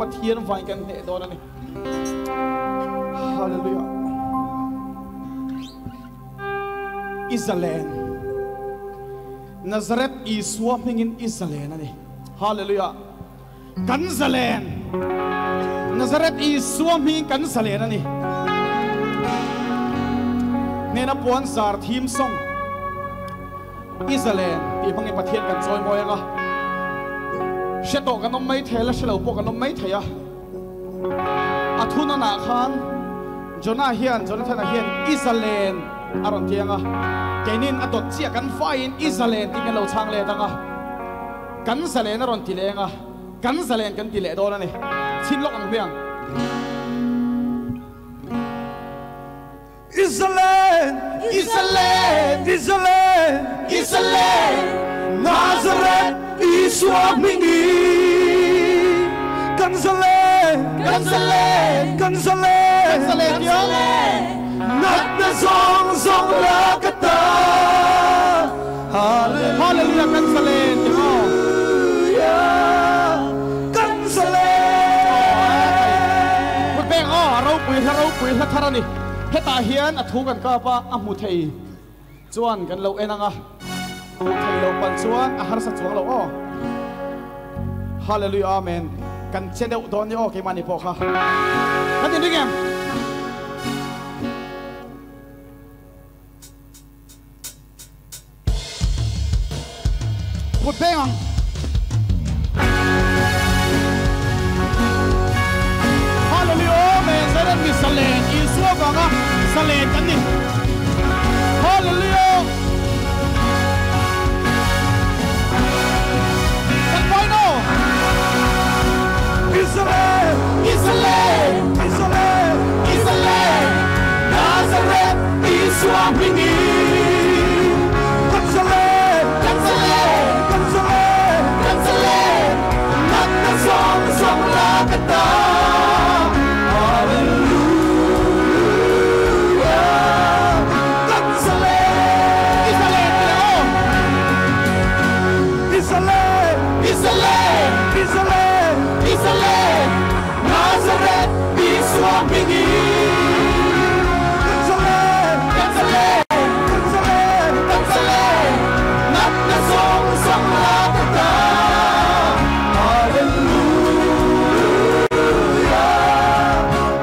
Pathian vai kan hne dawn ani. Hallelujah. Israel. Nazareth Isua hmingin Israel ani. Hallelujah. Kan zalen. Nazareth Isua hming kan zalen ani. Nena puan zar theme song. Israel ti hmangin Pathian kan chawi mawi anga. Hre tawh kan awm mai thei la hre lo pawh kan awm mai thei a. A thuna nah khan Jonah hian Jonathan a hian Israel a rawn ti anga. Keinin a dawt chiah kan faiin Israel tih kan lo chhang let anga. Kan zalen a rawn ti leng a. Kan zalen kan ti leh dawn ani. Chin lawk ang hmiang. Israel, Israel, Israel, Israel, Nazareth, Isua hmingi. Kan zalen, Kan zalen, kan zalen, kan zalen yo. Nat na zong zong la kata. Hallelujah, Hallelujah, kan zalen yo. Kan zalen. Put beng o, ro pui hla ro pui hla thar ani. Heta hian a thu kan ka pa a hmu thei chuan kan lo en anga. Hmu thei lo pan chuan a harsa chuang lo o. Hallelujah, amen. Kan che deuh dawn ni o keimah ni pawh kha. Kan in ring em? Put beng ang. Hallelujah, amen. Zaren mi salen Isua wanga salen kan ni. Hallelujah. Kan vai no. Israel, Israel, Israel, Israel, Nazareth, Isua hmingi. Kan zalen, Kan zalen, kan zalen, kan zalen. Nat na zong zong la kata. Hallelujah, kan zalen. Israel, oh. Israel, Israel, Israel, Israel, Nazareth, Isua hmingi. Kan zalen, Kan zalen, kan zalen, kan zalen. Nat na zong zong la kata. Hallelujah,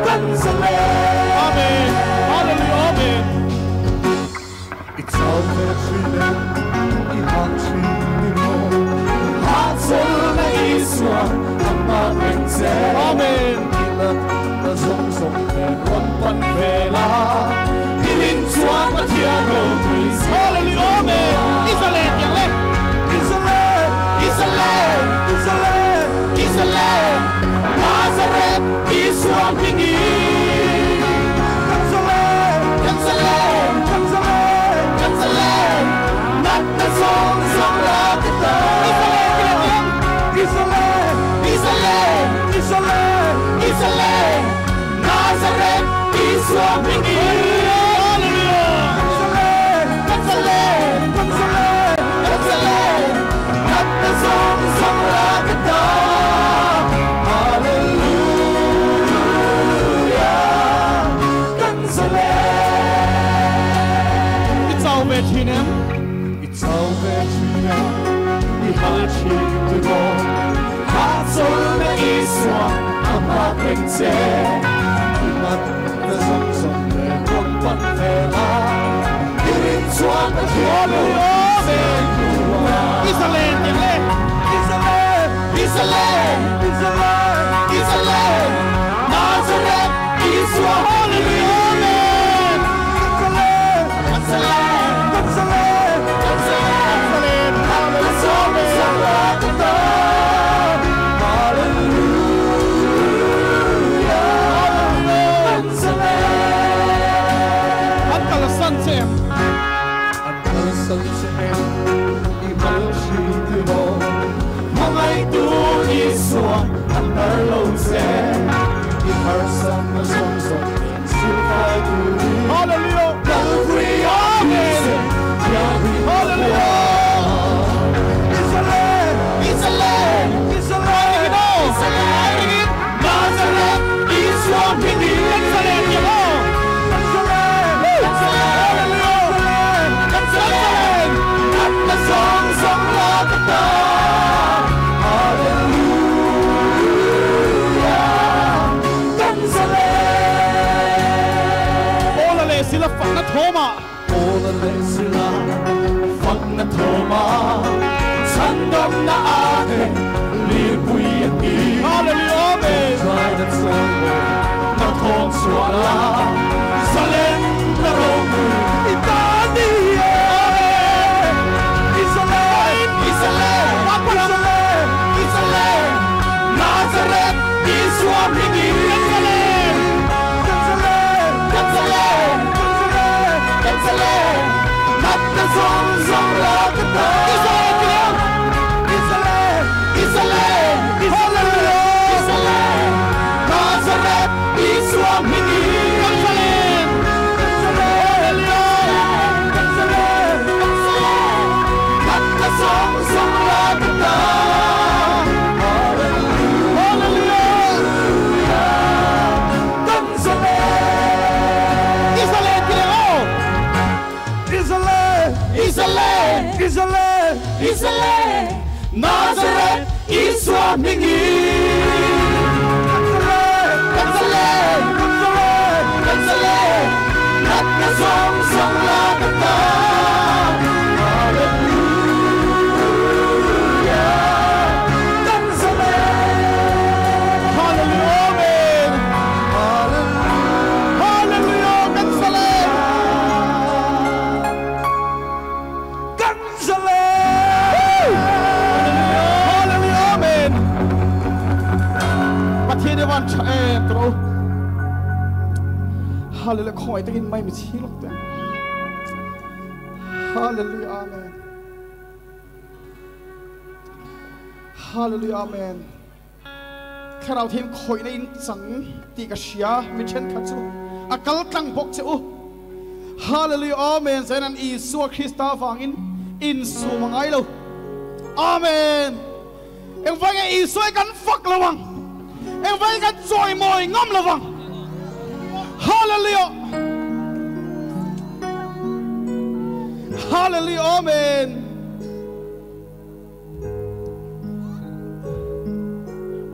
kan zalen. Amen. Hallelujah. Amen. It's all trine, i hat trine Hat sol na Isua, amma rengse. Amen. Ilat na zong zong nen ron pan vela. Ilin chuan Pathian ropui. Hallelujah. Amen. Israel yang le. Israel, Israel, Israel, Israel, Nazareth, Isua hmingi. Kan zalen, Kan zalen, kan zalen, kan zalen. Nat na zong zong la kata. Israel yang. Israel, Israel, Israel, Israel, Nazareth, Isua hmingi. Hallelujah. Kan zalen, Kan zalen, kan zalen, mal thin tiraw Hahchawlhna Isua a nghak reng che I natna zawng zawng nen rawn pan ve la I rin chuan Pathian lo ti che hnu ah I zalen tih le I zalen I zalen I zalen I zalen Nazareth Isua Hallelujah Amen Kan zalen Kan zalen Kan zalen Kan zalen Zalen Natna zawng zawng lak ata Hallelujah Kan zalen An kalsan che em? An kalsan che em? I mal hri tiraw Hmangaihtu Isua an tar lo che I harsatna zawng zawng nen silfai turin Hallelujah Calvary ah thisen thianghlim a Hallelujah puang I zalen I zalen I zalen I zalen Nazareth Isua hmingin Kan zalen tih maw? Kan zalen Kan zalen Kan zalen Natna zawng zawng lak ata Hallelujah Kan zalen Paula leh Sila fakna thawmah Paula leh Sila fakna thawmah Chhandamna a thleng lirpui a ti Hallelujah Amen Tawngtaina chawi na thawng chhuah la Zalenna ropui i ta ni e Amen I zalen I zalen I zalen I zalen Nazareth Isua hmingin Kan zalen Kan zalen Kan zalen Kan zalen Kan zalen Natna zawng zawng lak ata I zalen ti leh I zalen I zalen I zalen I zalen Nazareth Isua hmingin Kan zalen Kan zalen Kan zalen Kan zalen Natna zawng zawng lak ata Hallelujah Kan zalen I zalen ti leh aw I zalen I zalen I zalen I zalen Nazareth Isua hmingin Kan zalen Kan zalen Kan zalen Kan zalen Natna zawng zawng lak ata Hallelujah Kan zalen Hallelujah Amen Hallelujah Kan zalen Kan zalen Hallelujah Amen Pathian i van tha em tawh u. Hallelujah khawngaih takin mai mi chhing lawk teh ang. Hallelujah Amen. Hallelujah Amen. Thlarau thiam khawihna in chang tih ka hria mi thenkhat chu a kal tlang bawk che u. Hallelujah Amen Zain an Isua Krista vangin insum a ngai lo. Amen. Engvai nge Isua hi kan fak lo ang? Engvai nge kan chawimawi ngam lo ang? Hallelujah! Hallelujah! Amen!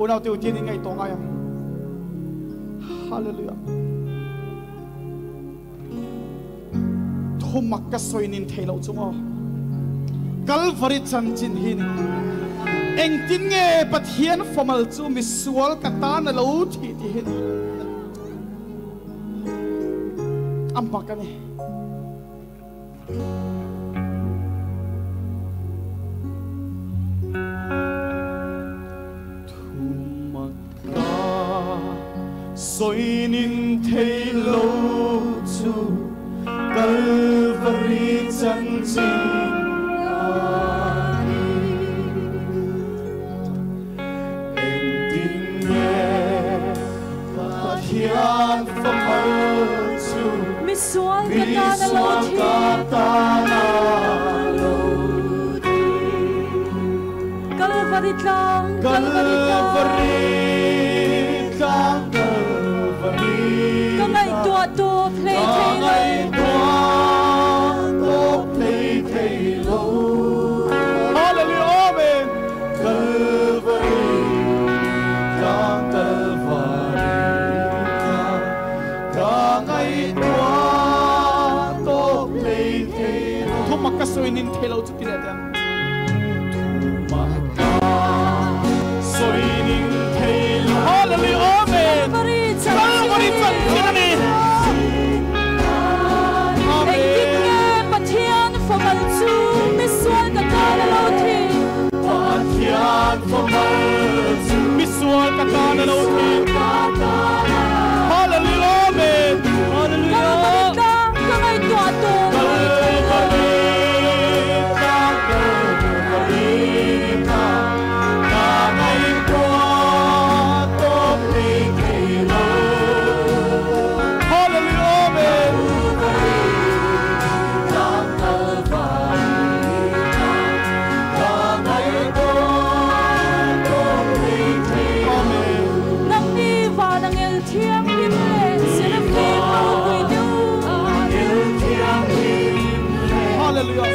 Unaute u tian in ngaihtuah ngai ang. Hallelujah! Thumak ka sawi nin thei loh chung aw. Kalvari chanchin hi ni. Engtin nge Pathian famal chu misual ka tan a lo thih tih hi ni. A mak a ni. Thumak ka sawi nin thei lo chu Kalvari chanchin a ni. Engtin nge Pathian famal chu Misual ka tan a lo Misual thi. ka tan a lo thi. Kalvari tlang, Kalvari tlang. Kalvari tlang, Kalvari Ka ngaihtuah tawp hlei Ka thei lo. ngaihtuah tawp hlei thei lo. Hallelujah, Amen. Misual ka tan a lo thi. Hallelujah, amen. Kalvari tlang ka ngaihtuah tawp hlei thei lo. Hallelujah, amen. Amen. Nangni van angel thianghlim leh Serafim ropui deuh. Hallelujah.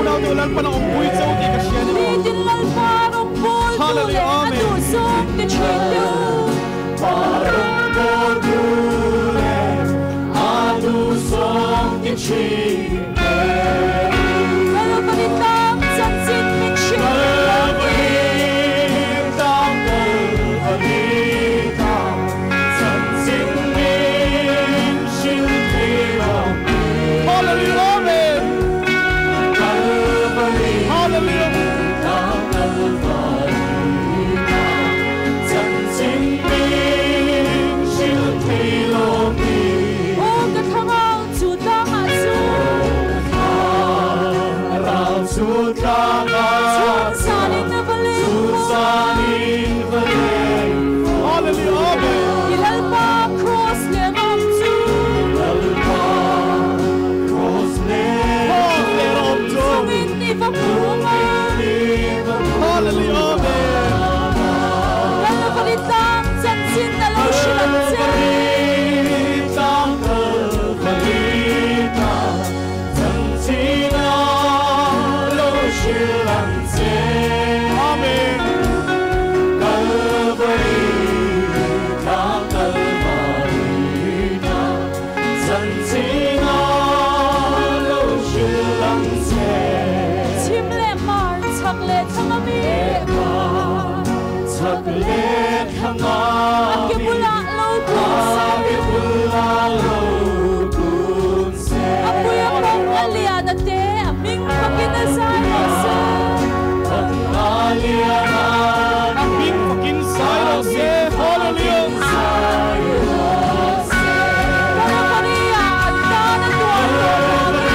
Unau te Lalpan a awmpui chau tih ka hria ni maw? Nitin Lalpa rawngbawltu leh Hallelujah, a amen. duhzawng ti thin deuh. Kalvari tlang chanchin min hrilh thei lo ni. Hallelujah, amen. Hallelujah. Aw ka thangau chu tlangah chu. Chhung sanin a va leng maw. Hallelujah, amen. I Lalpa cross leh ram chu. Cross leh ram chu. Chungin i va hmu maw. Hallelujah, amen. Kalvari tlang chanchin a lo hrilh ang che. Amen. Chim leh mar chak leh thang a mi. A ke bulah lo kun se. A pui a pawng a lian a te a hming fakin a zai rawh se. A hming fakin zai rawh se. Hallelujah. Kalvari ah an tan a tuar tawh vangin.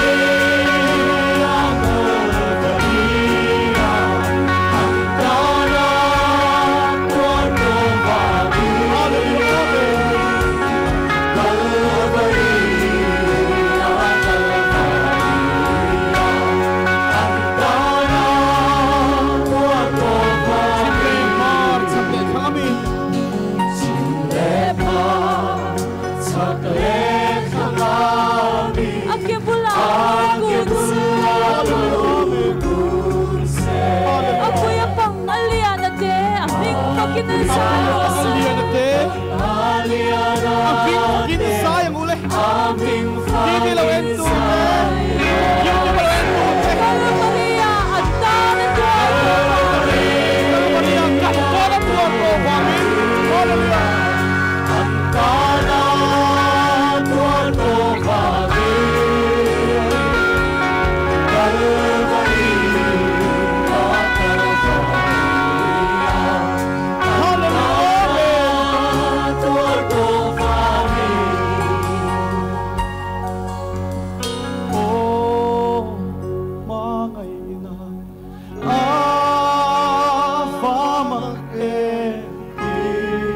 Hallelujah, amen. Chim leh mar chak leh thang a mi. A ke bulah lo kun se. Hallelujah, amen. A pui a pang a lian a te a hming fakin a zai rawh A se. lian a te. A hming fakin zai ang u le. TV lo en tu te. YouTube lo en tu te. Kalvari ah an tan a tuar tawh vangin. Kalvari ah kan tan a tuar tawh vangin. Hallelujah. Hallelujah, amen. Oh, mangaina afamak em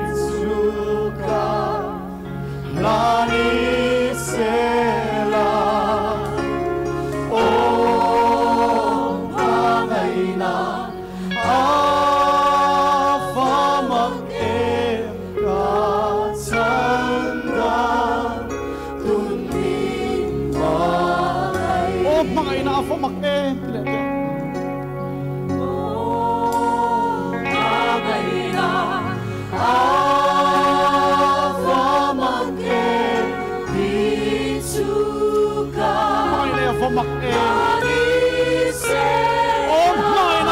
itsuka lani sela. Oh, mangaina afamak em ka chandan tunin. Oh, mangaina afamak em ti leh te. Oh, mangaina Afamak em itsuka Mangaina afamak em. lani sela. Oh, mangaina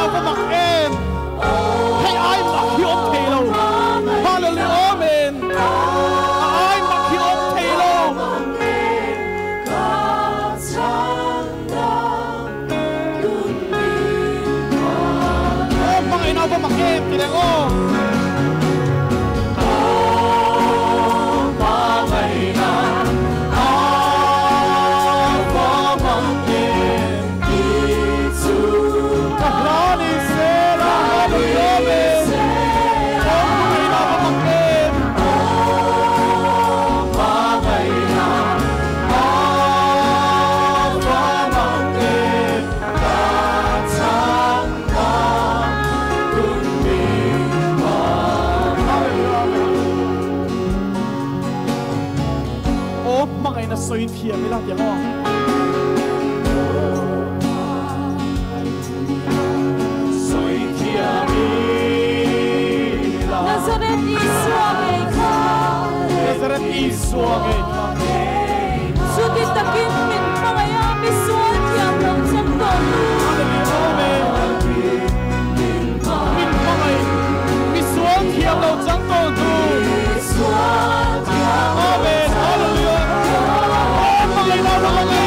ava mak em ti leh aw. Ka hla ni se la hallelujah amen. Aw hmangaihna ava mak em. Aw hmangaihna sawi thiam ila ti ang aw. Nazareth Isua ngei kha. Nazareth Isua ngei kha. Chuti takin min hmangaih a misual thiam lo chang tawh tu. Hallelujah amen. Min hmangaih misual thiam lo chang tawh tu. Amen. Hallelujah. Aw hmangaihna ava mak em.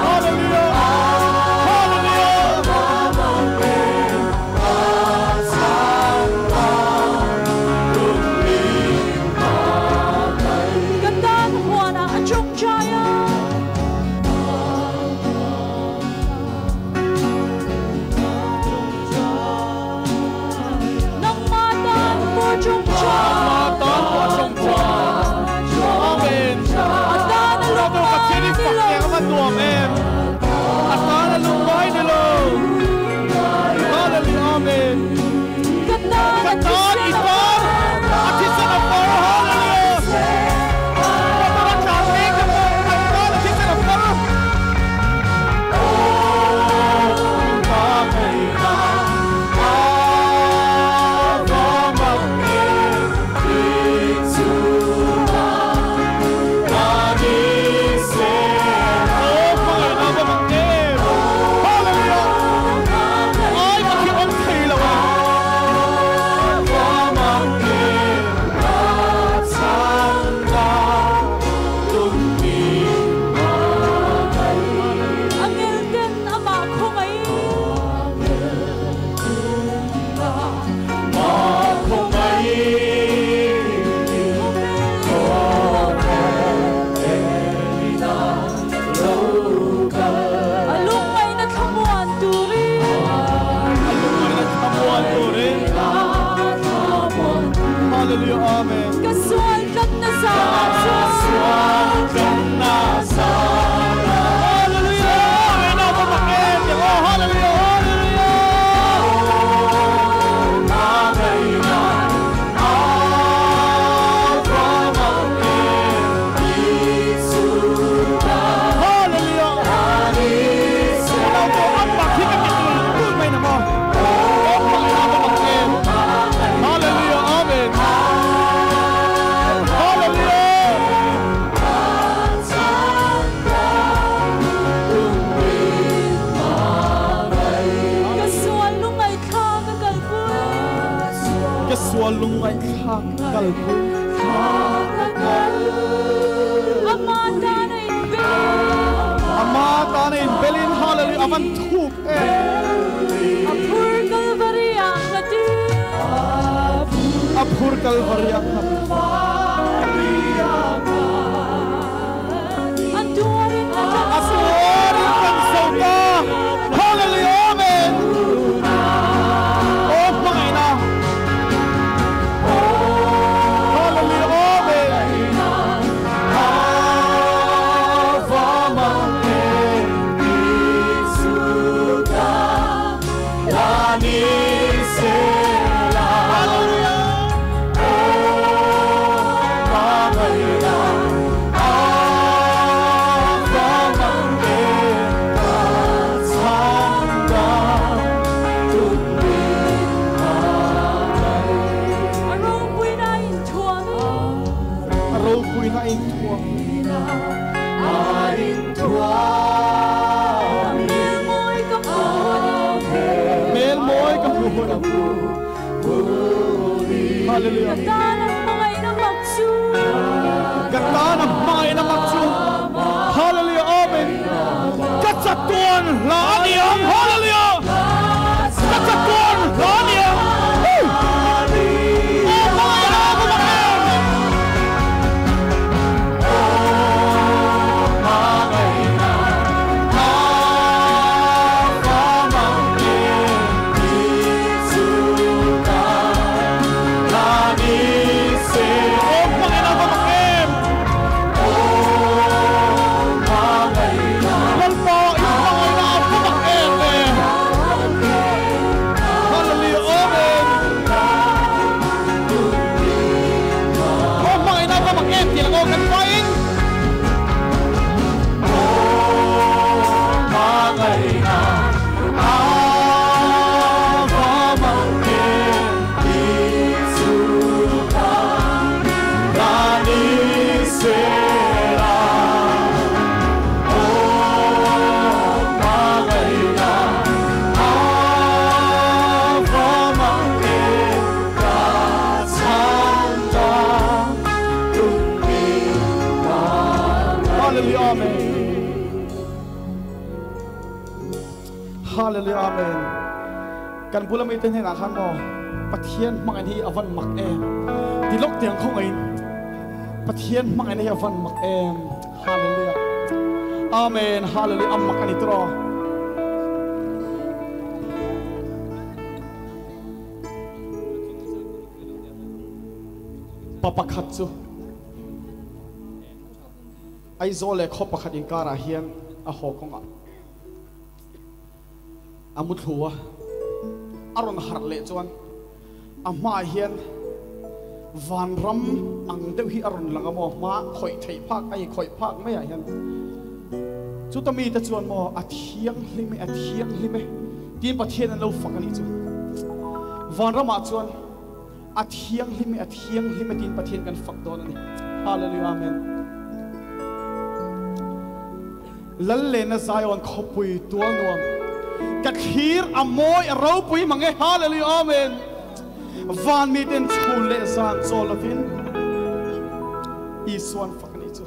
Hallelujah. Hallelujah. Ka tan huanah a tawngtai a. Nangma tan pawh tawngtai. Tan pawh tawngtai. Amen. A tan a Brother, Pathian i lungngai ni fak lo. tiang a va nuam em. A tan a lungngai ni lo. Hallelujah. Amen. Ka tan Ka a tan i thisen a tan a thisen a far. Hallelujah. Brother, a tlan mek ka pawh kan tan a thisen a far. Aw hmangaihna va mak em. Hallelujah. Ai Pathian awm thei lo a. Angel ten amah khawngaih. A lungngaihna thlamuan turin. A lungngaihna thlamuan turin. Hallelujah. Amen. Ka sual tlatna zangah chuan. Hallelujah. Amen. Ava mak em. Oh, hallelujah. Hallelujah. Hallelujah. Unau to an mak hi ka ti tul tul mai na maw. Aw hmangaihna ava mak em. Hallelujah. Amen. Hallelujah. Ka sual lungngaih thla ka kalpui. Ka sual lungngaih thla ka kalpui. Ama tan a inbel. Ama tan a inbelin. Hallelujah. Avan thuk em. A phur Kalvari ah ngati. A phur Kalvari ah ngati. A tuarin a tlan A tuarin kan zo ta. Hallelujah. Amen. Aw hmangaihna. Hallelujah. Amen. Hallelujah. A ropuina in thuam. A ropuina in thuam. A in thuam. Hallelujah. Katana hmangaihna mak chu. Hallelujah. Amen. Ka chatuan hla a ni ang. Hallelujah. Ka chatuan hla a ni ang. Aw hmangaihna ka mak em. Aw hmangaihna ka mak em. Lalpa i hmangaihna ka mak em em. Hallelujah. Amen. Aw hmangaihna ka mak em tih lang aw kan pain. Hallelujah. Amen. Hallelujah. Amen. Kan bula mi te hnenah khan maw Pathian hmangaihna hi a van mak em. Ti lawk tiang khawngaihin Pathian hmangaihna hi a van mak em. Hallelujah. Amen. Hallelujah. A mak a ni tawh. Pa pakhat chu Aizawl leh khaw pakhat inkarah hian a haw kawngah a mu thlu a, a rawn harh leh chuan a hmaah hian vanram ang deuh hi a rawn lang a maw, hma khawih theih phak a inkhawih phak maiah hian chuta mite chuan maw a thianghlim e, a thianghlim e tiin Pathian an lo fak a nih chu. Vanramah chuan a thianghlim e, a thianghlim e tiin Pathian kan fak dawn a ni. Hallelujah, Amen. Lal lehna Zion khawpui tual nuam ka thlir a mawi a ropui mang e. Hallelujah, Amen. Van miten chhun leh zan chawl lovin Isuan fak a nih chu.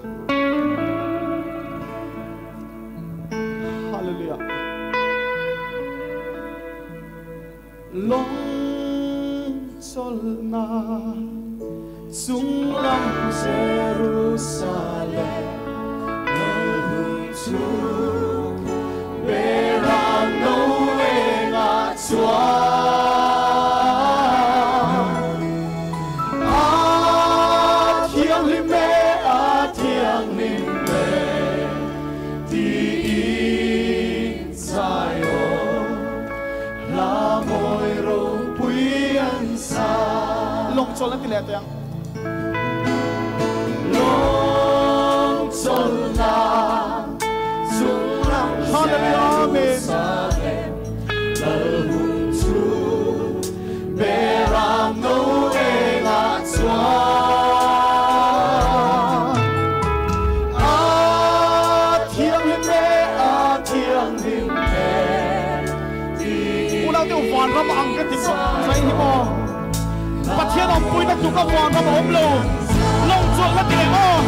Hallelujah. Lawng chawlhna chunglam Jerusalem lal hun chu Beram no engah chuan a thianghlim e, a thianghlim e tiin Zion hla mawi ropui an sa. Lawng chawlhna ti leh teh ang. Lawng chawlhna chunglam Jerusalem lal hun chu Beram no engah chuan a thianghlim e, a thianghlim e tiin Unau deuh vanram ang ka ti bawk zai hi maw. Pathian awmpuina tluk a vanram a awm lo. Lawng chawlhna ti leh aw.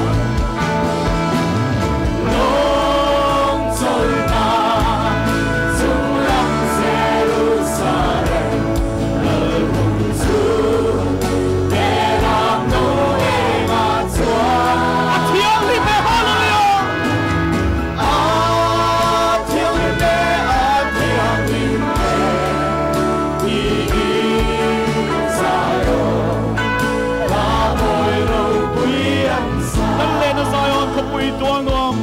Lawng chawlhna chunglam Jerusalem lal hun chu Beram no engah chuan A thianghlim e, Hallelujah! A thianghlim e, a thianghlim e tiin Zion hla mawi ropui an sa. Lal lehna Zion khawpui tual nuam.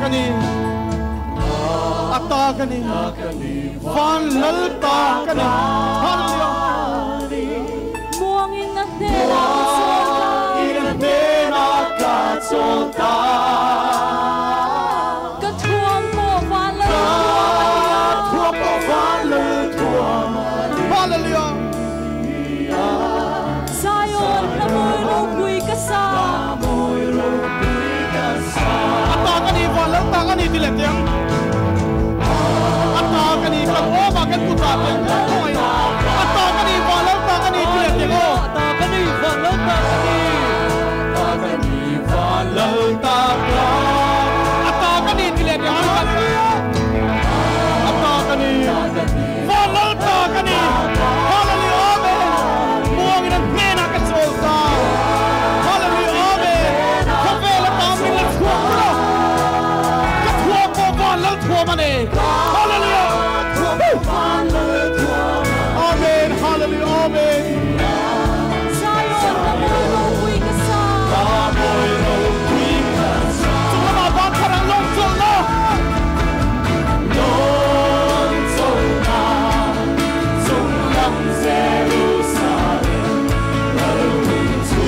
ka ni A ta ka ni Van lal ta ka ni Hallelujah Muangin a hnenah ka chawl ta Muangin a hnenah ka chawl ta Ka thuam pawh van lal thuam a ni a Ka thuam pawh van lal thuam a ni Hallelujah Zion hla mawi ropui ka sa Hla mawi ropui ka sa A ta ka ni van lal ta ka ni ti leh tiang A ta ka ni kan awm ah kan kut ah tiang khawngaih A ta ka ni van lal ta ka ni ti leh tiang aw. A ta ka ni van lal ta ka ni. Ta ka ni van lal ta ka. A ta ka ni ti leh tiang A ta ka ni van lal ta ka ni. Hallelujah Amen. Muangin an hnenah ka chawl ta. Hallelujah Amen. Khawvel a tam min la chhuak ula. Ka thuam pawh van lal thuam a ni. Hallelujah. Amen. Hallelujah Amen. Zion ka mawi ropui ka sa. Ka mawi ropui ka sa. Chung lamah van thar ang lawng chawlhna. Lawng chawlhna chung lam Jerusalem lal hun chu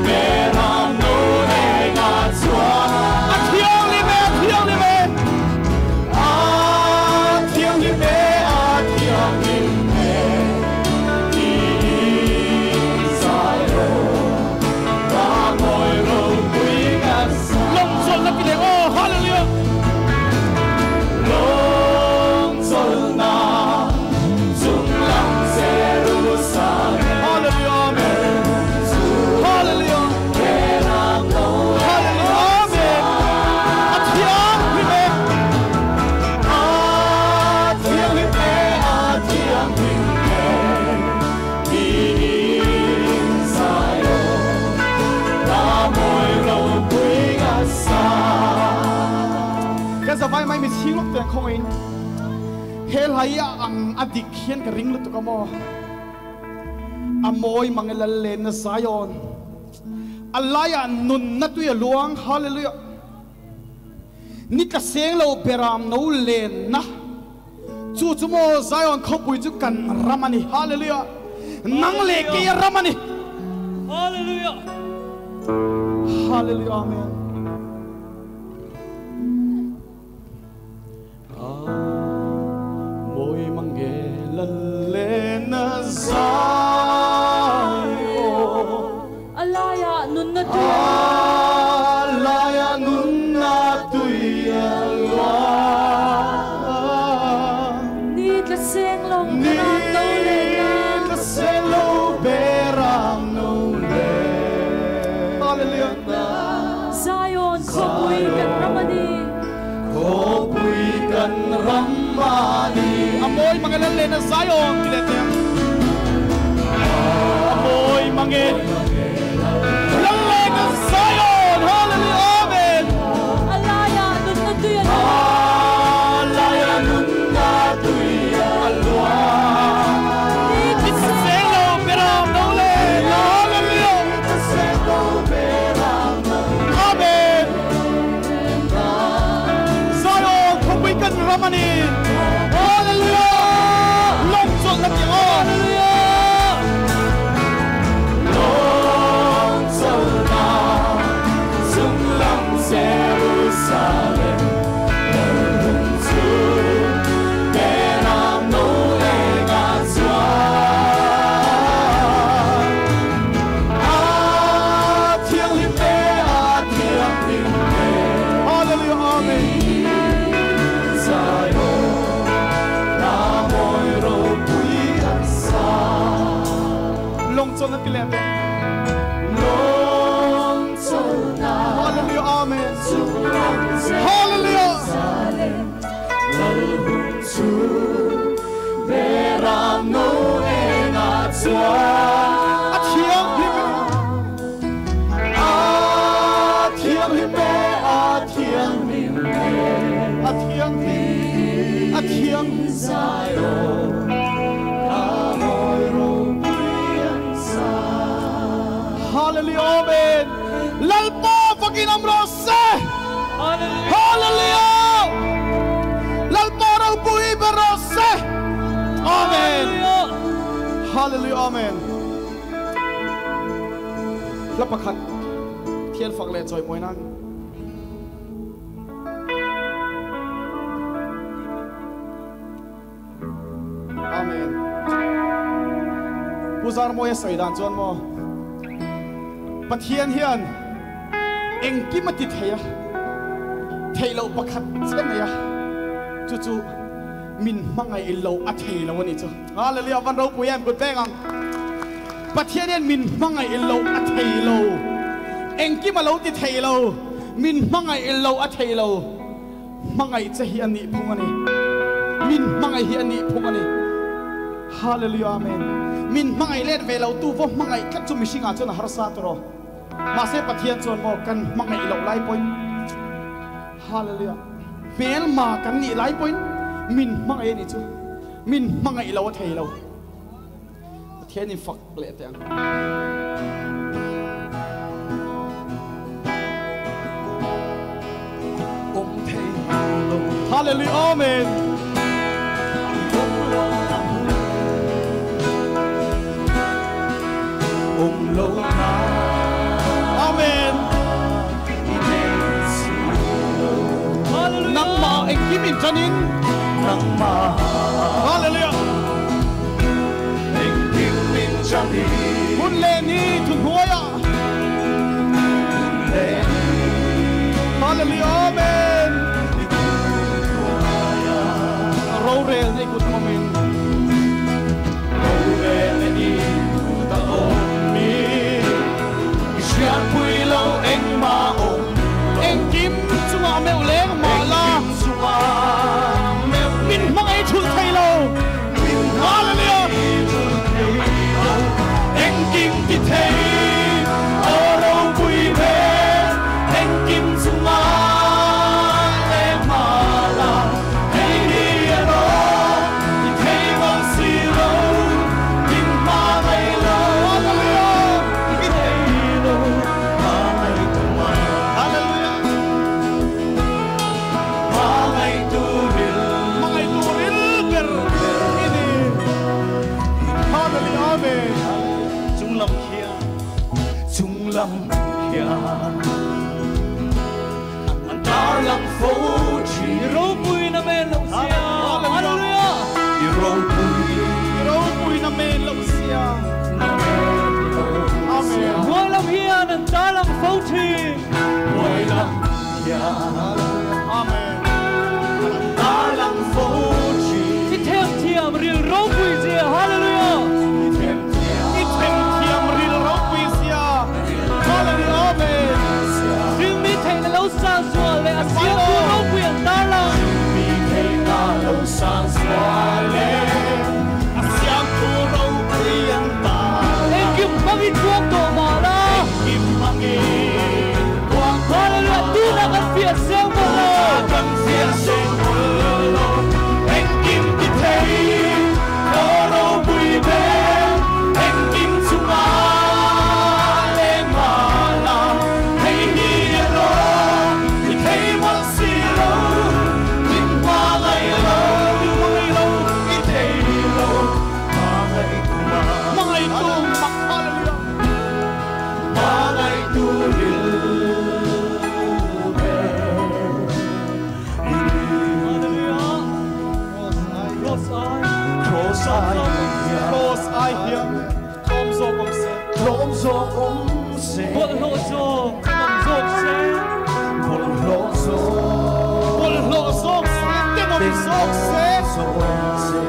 Beram no nena chuan. A thianghlim e, a thianghlim e. A thianghlim e, a thianghlim e. Tiin Zion ka mawi ropui ka sa. Lawng chawlhna ti leh aw, hallelujah. Lawng chawlhna chung lam Jerusalem. Hallelujah, amen. Hallelujah. Beram no Hallelujah, amen. A thianghlim e. A thianghlim e, a thianghlim e. Tiin Zion ka mawi ropui ka sa. Kan zavai mai mi chhing lawk te khawngin he hlai a ang a dik hian ka ring lutuk a maw. A mawi mang e lal len na Zion. A laiah nun na tui a luang. Hallelujah. Ni tla seng lo beram no len na. Chu chu maw Zion khawpui chu kan ram a ni. Hallelujah. Nang leh kei a ram a ni. Hallelujah. Hallelujah. Amen. A mawi mang e lal len na Zion. A laiah nun na tui a luang. A laiah nun na tui a luang. Ni tla seng lo beram no len na. Ni tla seng lo beram no len. Hallelujah. Zion khawpui kan ram a ni. Khawpui kan ram a ni. A mawi mang e lal len na Zion ti leh teh. A mawi mang e lal len na Zion. Hallelujah. Amen. A laiah nun na tui a luang. A laiah nun na tui a luang. Ni tla Seng lo beram no len. Hallelujah. Ni tla seng lo beram no len. Amen. Zion khawpui kan ram a ni. Hallelujah. Lawng chawlh na ti ang aw. Hallelujah. Lawng chawlh na chung lam Jerusalem lal hun chu beram no eng ah chuan. A thianghlim e, a thianghlim e. Hallelujah. Amen. Zion ka mawi ropui an sa. Lawng chawlh na ti leh teh. Lawng chawlh na Hallelujah. Amen. chung lam Hallelujah. Jerusalem lal hun chu beram no eng ah chuan. A thianghlim e. A thianghlim e, a thianghlim e. A thianghlim, a thianghlim. Zion ka mawi ropui an sa. Hallelujah. Amen. Lalpa fakin am rawh se. Hallelujah. Hallelujah Amen. Hla pakhat thian fak le chawi mawi nan. Amen. Pu Zarmawia sawi dan chuan maw Pathian hian engkim a ti thei a, theih loh pakhat chiah nei a, chu chu min hmangaih lo a thei lo a nih chu. Hallelujah van ropui em kut veng ang. Pathian hian min hmangaih lo a thei lo, engkim a lo ti thei lo, min hmangaih lo a thei lo. Hmangaih che hi a nih phung a ni. Min hmangaih hi a nih phung a ni. Hallelujah Amen. Min hmangaih let ve lo tu vaw hmangaih tlat chu mihring ah chuan a harsa tur aw. Mahse Pathian chuan maw kan hmangaih loh lai pawhin Hallelujah hmelma kan nih lai pawhin min hmangaih a nih chu. Min hmangaih lo a thei lo. Pathian in fak leh teh ang. Awm thei lo. Hallelujah Amen. Awm lo na. Awm lo na. Amen. Hallelujah. Nangmah engkim in tanin. Nangmah. Hallelujah. Engkim in tanin. Hun leh ni thunhnuaiah. Hun leh ni. Hallelujah Amen. Rorel na i kut awmin. Rorel na i kut a awmin. I hriatpui lo engmah awm lo. Engkim chungah meuh leng mah la. Engkim chungah meuh Min hmangaih thulh thei lo. Min Hallelujah. hmangaih thulh thei lo. Engkim ti thei aw ropui ve. Engkim chungah leng mah la. Hei hi a rawng ti thei mang si lo. Min hmangaih lo. Hallelujah. Ti thei lo. Hmangaih tu mai. Hallelujah. Hmangaih tu ril. Hmangaih tu ril ber i ni. Hallelujah. Amen. Chung lam khian, chung lam khian, an tar lang fo thin. I ropui na men lo sia. Hallelujah. I ropui I ropui na men lo sia. na men lo sia. Amen. Hnuai lam hian an tar lang fo thin. Hnuai lam khian, Amen. an tar lang fo thin. I them thiam ril ropui zia. Hallelujah. I them thiam, I them thiam ril ropui zia. Hallelujah. Amen. Thil mi thei na lo sang zual le a siam tu ropui an tar lang. Mi thei na lo sang zual le a siam tu ropui an tar lang. Engkim hmangin tuak tawh mah la. Engkim hmangin tuak tawh Hallelujah. mah Tu na kan fiah seng mawlh lo. Kan fiah seng mawlh lo. Engkim ti thei aw ropui ve. Engkim chungah leng mah la. Hei hi a rawng ti thei mawlh si lo. Min hmangaih lo, Min hmangaih lo. I thei lo. Hmangaih tu mah. Hmangaih tu mak. Hallelujah. Hmangaih tu ril ber. Hallelujah. Cross ai. Cross ai hian. Cross ai hian. Tlawm zawk awm se. Tlawm zawk awm se. Bawlhhlawh zawk tenawm zawk se. Bawlhhlawh zawk. Bawlhhlawh zawk se, tenawm zawk se. Zawk se.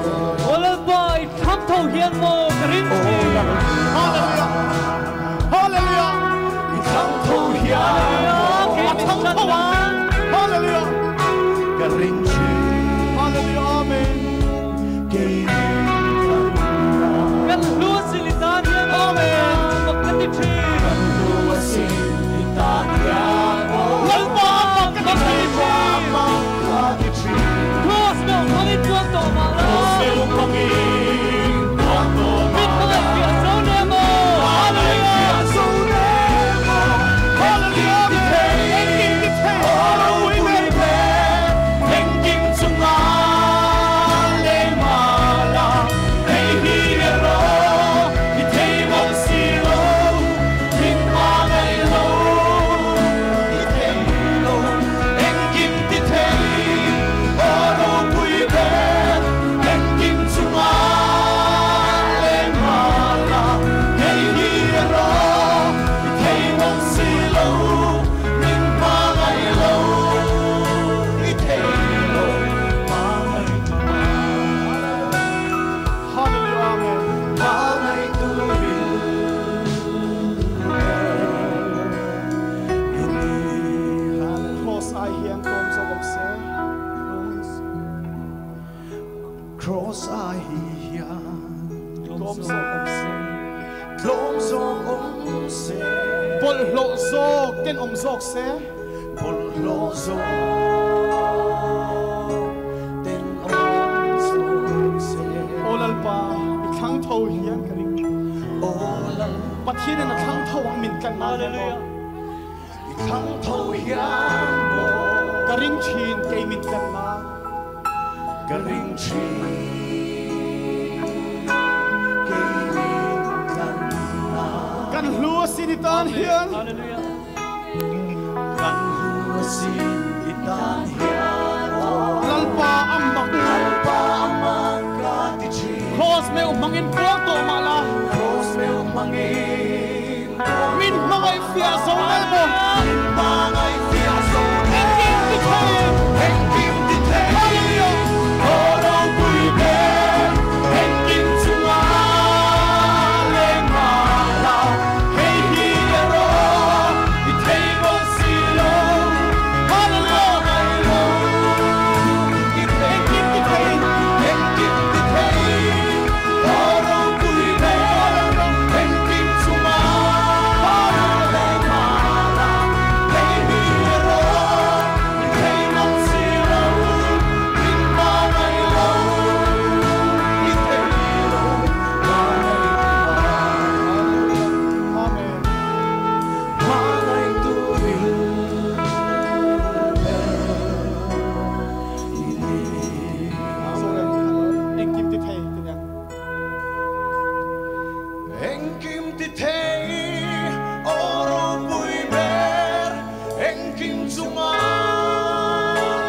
Aw Lalpa, i thlang tho hian maw ka ring thin. Hallelujah. Hallelujah. I thlang tho hian Hallelujah. maw Kei A min thlang chan tho ang. nan. Hallelujah. ka ring thin. Hallelujah. Amen. Kei min chan nan. Kan hlu sin i tan hian maw Amen. mak ka ti thin. Kan hlu sin i tan hian maw Lalpa mak ka ti thin. mak ka ti thin. Cross meuh hmangin tuak tawh mah la. Cross meuh hmangin tuak tawh Min mah hmangaih la. fiah zo ne maw. Hmangaih fiah zo ne maw. Hallelujah. Engkim ti thei. Engkim ti thei. Aw ropui ve. Engkim chungah leng mah la. ai hian tlawm zawk awm se. Cross ai hian tlawm zawk awm se. Tlawm zawk awm se. Bawlhhlawh zawk tenawm zawk se. Bawlhhlawh zawk tenawm zawk se. Aw Lalpa, i thlang tho hian ka ring. Aw Lalpa. Pathianin a thlang tho ang min tlan nan hian maw. I thlang tho hian maw. Ka ring thin kei min tlan nan. Ka ring thin kei min tlan nan. Kan hlu asin i tan hian. Hallelujah. Kan hlu asin i tan hian aw. Lalpa a mak. Lalpa a mak ka ti thin. Cross meuh hmangin puang tawh mah la. Cross meuh hmangin puang Min hmangaih fiah zo nel maw. Min hmangaih fiah zo nel. Engkim ti thei. Engkim ti thei. Hallelujah. Aw ropui ber. Engkim chunga leng mah la. Hei hi erawh i thei bawk si lo. Hallelujah. Hmangaih lo i thei. Engkim ti thei. Engkim ti thei. Aw ropui ber. Engkim chunga leng mah la. Hei hi erawh i thei bawk si lo. Min hmangaih lo i thei lo. Amen. Hmangaih tu ril ber i ni. Engkim ti thei ti nia. Engkim ti thei aw ropui ber. Engkim chunga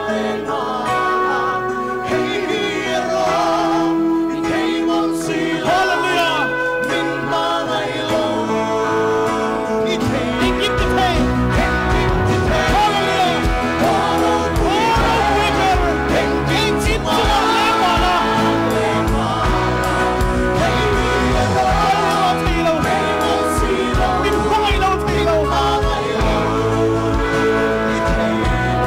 leng mah la. Hei hi erawh i thei bawk si lo. Hallelujah. Min hmangaih lo i thei. Engkim ti thei. Engkim ti thei. Hallelujah. Aw ropui Aw ropui ber. Engkim Engkim chunga chunga leng mah la. leng mah la. Hei hi erawh Thei lo. thei bawk si lo. Min hmangaih lo thei lo. Hmangaih lo i thei lo.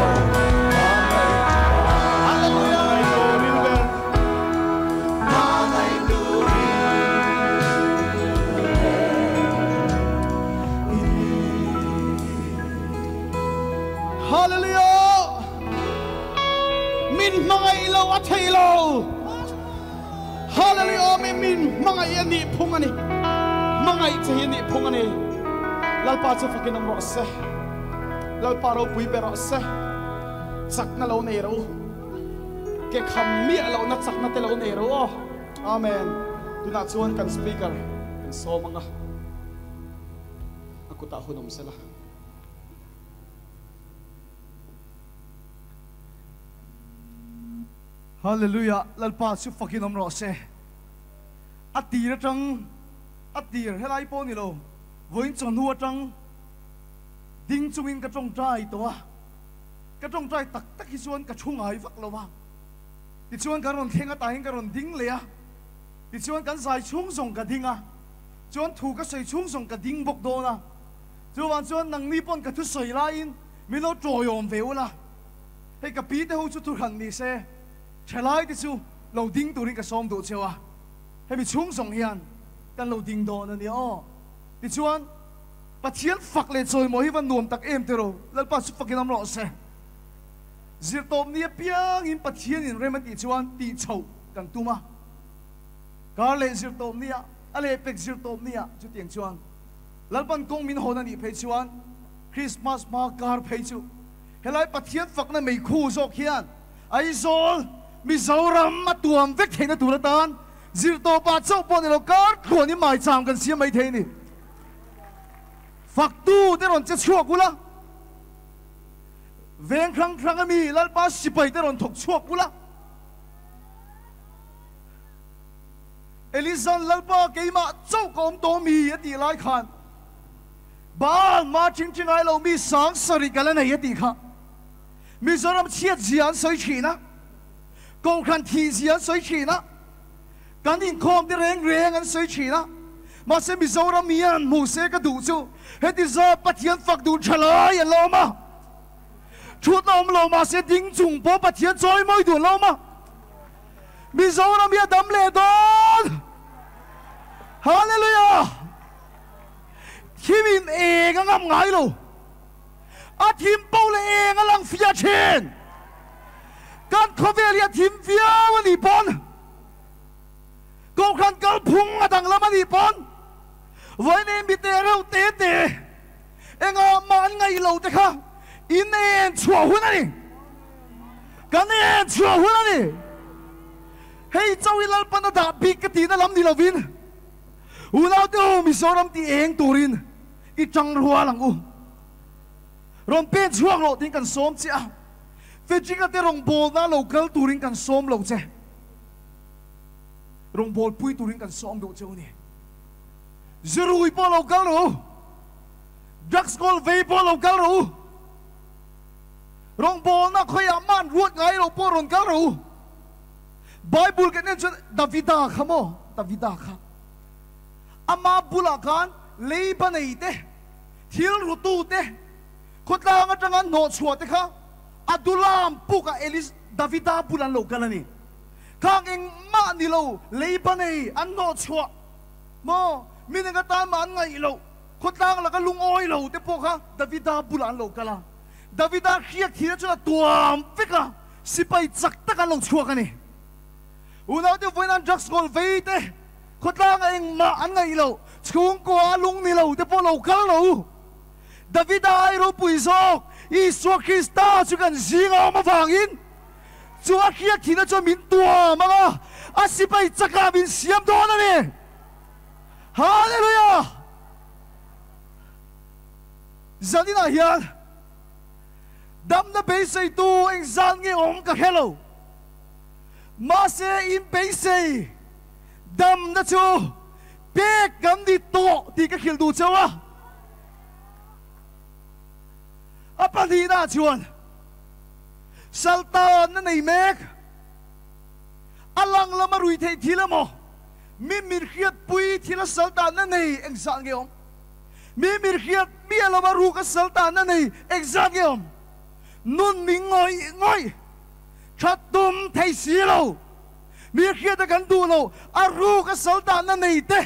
Hallelujah. Hmangaih tu ril ber. Hmangaih tu ril Hallelujah. Min hmangaih lo a thei lo. Hallelujah. Min min hmangaih a nih phung a ni. Hmangaih che hi a nih phung a ni. Lalpa chu fakin awm rawh se. Lalpa ropui ber rawh se. Chakna lo nei ro. Ke kham miah lohna chakna te lo nei ro aw. Amen. Tunah chuan kan speaker kan sawm anga. A kutah hun awm sela. Hallelujah. Lalpa chu fakin awm rawh se. A tir atang a tir helai pawh ni lo. Vawiin chawhnu atang ding chungin ka tawngtai tawh a. Ka tawngtai tak tak hi chuan ka thu ngai vak lo a. Tichuan kan rawn thleng atah hian ka rawn ding leh a. Tichuan kan zai chhung zawng ka ding a. Chuan thu ka sawi chhung zawng ka ding bawk dawn a. Chuvang chuan nangni pawn ka thu sawi laiin min lo tawiawm ve ula. Hei ka pi te ho chu thuhran ni se, thalai te chu lo ding turin ka sawm duh cheu a. Hemi chhung zawng hian kan lo ding dawn a nia aw. Tichuan Pathian fak leh chawimawi hi va nuam tak em tiraw, Lalpa chu fakin awm rawh se. Zirtawp ni apiangin Pathianin rem a tih chuan tih chhoh kan tum a. Kar leh zirtawp nia, a lehpek zirtawp nia chutiang chuan Lalpan kawng min hawn a nih phei chuan Christmas hma kar phei chu helai Pathian fakna meikhu zawk hian Aizawl, Mizoram a tuam vek theihna tur atan zirtawpah chauh pawh ni lo kar tluanin maicham kan siam mai thei a ni. Faktu te rawn che chhuak ula, veng hrang hrang ami Lalpa sipai te rawn thawk chhuak ula. Elizan Lalpa keimah chauh ka awm tawh mi a tih lai khan Baal ma ching chi ngai lo mi sang sarih ka la nei a tih kha Mizoram chhiat zia an sawi thin a, Kohhran thih zia an sawi thin a, kan inkhawm te reng reng an sawi thin a, mahse Mizoram hian hmuh se ka duh chu heti zawk Pathian fak duh tha lai an la awm a. Thutna awm lo mahse ding chung pawh Pathian chawi mawi duh lo ma. Mizoram hi a dam leh dawn. Hallelujah! Thim in eng a ngam ngai lo. A thim poh leh eng a lang fiah thin. Kan khawvel hi a thim viau a nih pawn, Kohhran kalphung a danglam a nih pawn, vawiin mi te reuh te te engah mah an ngaih lo te kha in en chhuah hun a ni. Kan en chhuah hun a ni. Hei chauh hi Lalpan a dah bik ka tihna lam ni lovin, Unaute ho Mizoram ti eng turin i tang rual ang u. Rawn pen chhuak rawh tiin kan sawm che a, Fedrick-a te rawngbawlna lo kal turin kan sawm lo che. Rawngbawlpui turin kan sawm duh che u ni. Zirui pawh lo kal rawh u, drugs kawl vei pawh lo kal rawh u, rawngbawlna khawiah mah an ruat ngai lo pawh rawn kal rawh u. Bible kan en chuan Davida kha maw, Davida kha ama bulah khan leiba nei te, thil rutu te, khawtlang atanga hnawhchhuah te kha Adulam pukah Elis Davida bulah an lo kal a ni. Khang engmah ni lo leiba nei an hnawhchhuah maw, mi neng atan mah an ngaih loh, khawtlang laka lungawi lo te pawh kha Davida bulah an lo kal a. Davida hriat thihna chuan a tuam vek a, sipai chak tak an lo chhuak a ni. Unaute vawiin an drugs kawl vei te, khawtlanga engmah an ngaih loh, chhungkua a lung ni lo te pawh lo kal lo. Davida ai ropui zawk Isua Krista chu kan zing a awm avangin chu a hriat thihna chuan min tuam ang a, a sipai chakah min siam dawn a ni. Hallelujah! Zaninah hian damna beiseitu engzat nge awm ka hre lo. Mahse in beisei damna chu pek kan ni tawh tih ka hrilh duh cheu a. A pahnihna chuan Saltanna nei mek, a lang lama rui theih thil emaw, mi min hriatpui thila saltanna nei engzat nge awm? Mi min hriat miah lova ruka saltanna nei engzat nge awm? Nun min ngawih ngawih, that tum thei si lo, mi hriata kan duh loh a ruka saltanna nei te,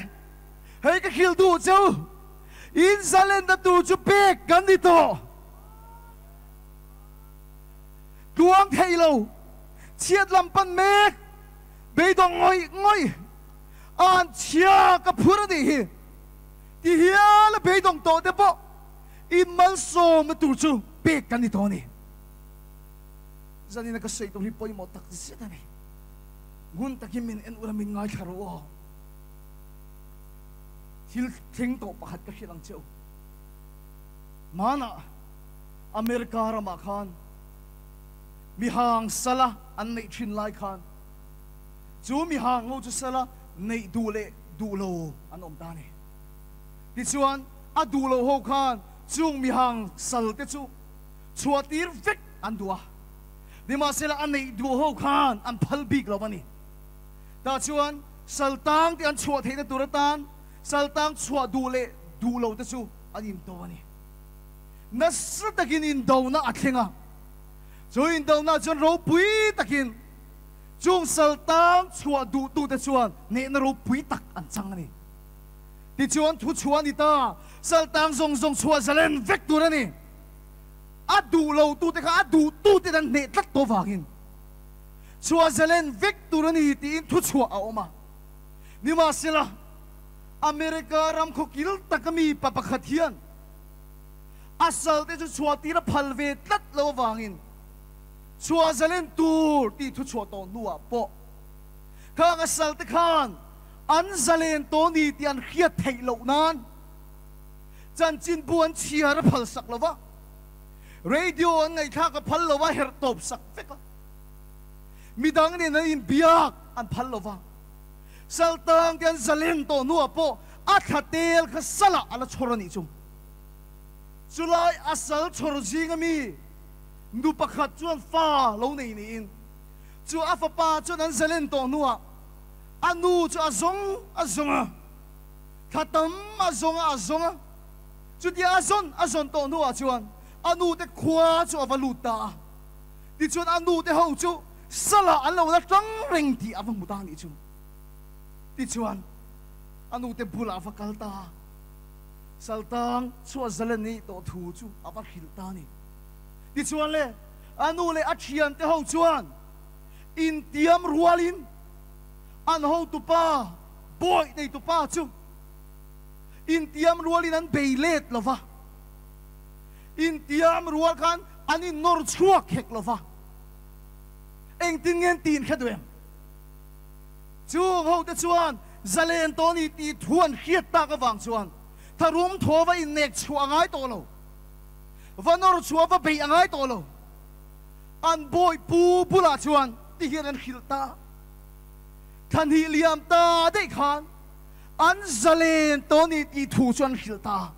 hei ka hrilh duh cheu, in zalenna tur chu pek kan ni tawh. Tluang thei lo, chhiat lam pan mek, beidawng ngawih ngawih, an chhia ka phur a nih hi ti hial a beidawng tawh te pawh in malsawmna tur chu pek kan ni tawh a ni. Zanina ka sawi tur hi pawimawh tak zet a ni. Ngun takin min en ula min ngaithla rawh aw. Thil thleng tawh pakhat ka hrilh ang che u. Hmanah America ramah khan mihang sala an neih thin lai khan chu mihang ho chu sala neih duh leh duh lo an awm ta a ni. Tichuan a duh lo ho khan chung mihang sal te chu chhuah tir vek an duh a, nimahsela a neih duh ho khan an phal bik lo a ni. Tah chuan sal tang te an chhuah theihna tur atan sal tang chhuah duh leh duh lo te chu an indo a ni. Nasa takin indona a thleng a, chu indona chuan ropui takin chung sal tang chhuah duhtute chuan hnehna ropui tak an chang a ni. Tichuan thu chhuah a ni ta, sal tang zawng zawng chhuah zalen vek tur a ni. A duh lotute kha a duhtute an hneh tlat tawh vangin chhuah zalen vek tur a ni tiin thu chhuah a awm a. Nimahsela, America ram khawkil taka mi pa pakhat hian a salte chu chhuah tir a phal ve tlat lo avangin chhuah zalen tur tih thu chhuah tawh hnuah pawh khang a salte khan an zalen tawh ni tih an hriat theih loh nan chanchinbu an chhiar a phal sak lo va, radio an ngaihthlak a phal lo va, herh tawp sak vek a, midang nen an inbiak an phal lo va. Saltang te an zalen tawh hnuah pawh a thla tel kha salah a la chhawr a nih chu. Chulai a sal chhawr zinga mi nu pakhat chuan fa lo nei niin chu a fapa chuan an zalen tawh hnuah a nu chu a zawng a zawng a, thla tam a zawng a a zawng a, chutia a zawn a zawn tawh hnuah chuan a nu te khua chu a va lut ta a. Tichuan a nu te ho chu salah an lo la tang reng tih a va hmu ta a nih chu. Tichuan a nu te bulah a va kal ta a, Saltang chhuah zalen nih tawh thu chu a va hrilh ta a ni. Tichuan le a nu leh a thian te ho chuan intiam rualin an hotupa, bawih neitupa chu intiam rualin an bei let lo va, intiam rual khan an innawr chhuak hek lo va, engtin nge an tin hre duh em? Chung hote chuan zalen tawh ni tih thu an hriat tak avang chuan tharum thaw va innek chhuah a ngai tawh lo, va nawr chhuah va beih a ngai tawh lo. An bawihpu bulah chuan ti hian an hrilh ta. Thla hnih liam ta daih khan an zalen tawh ni tih thu chu an hrilh ta.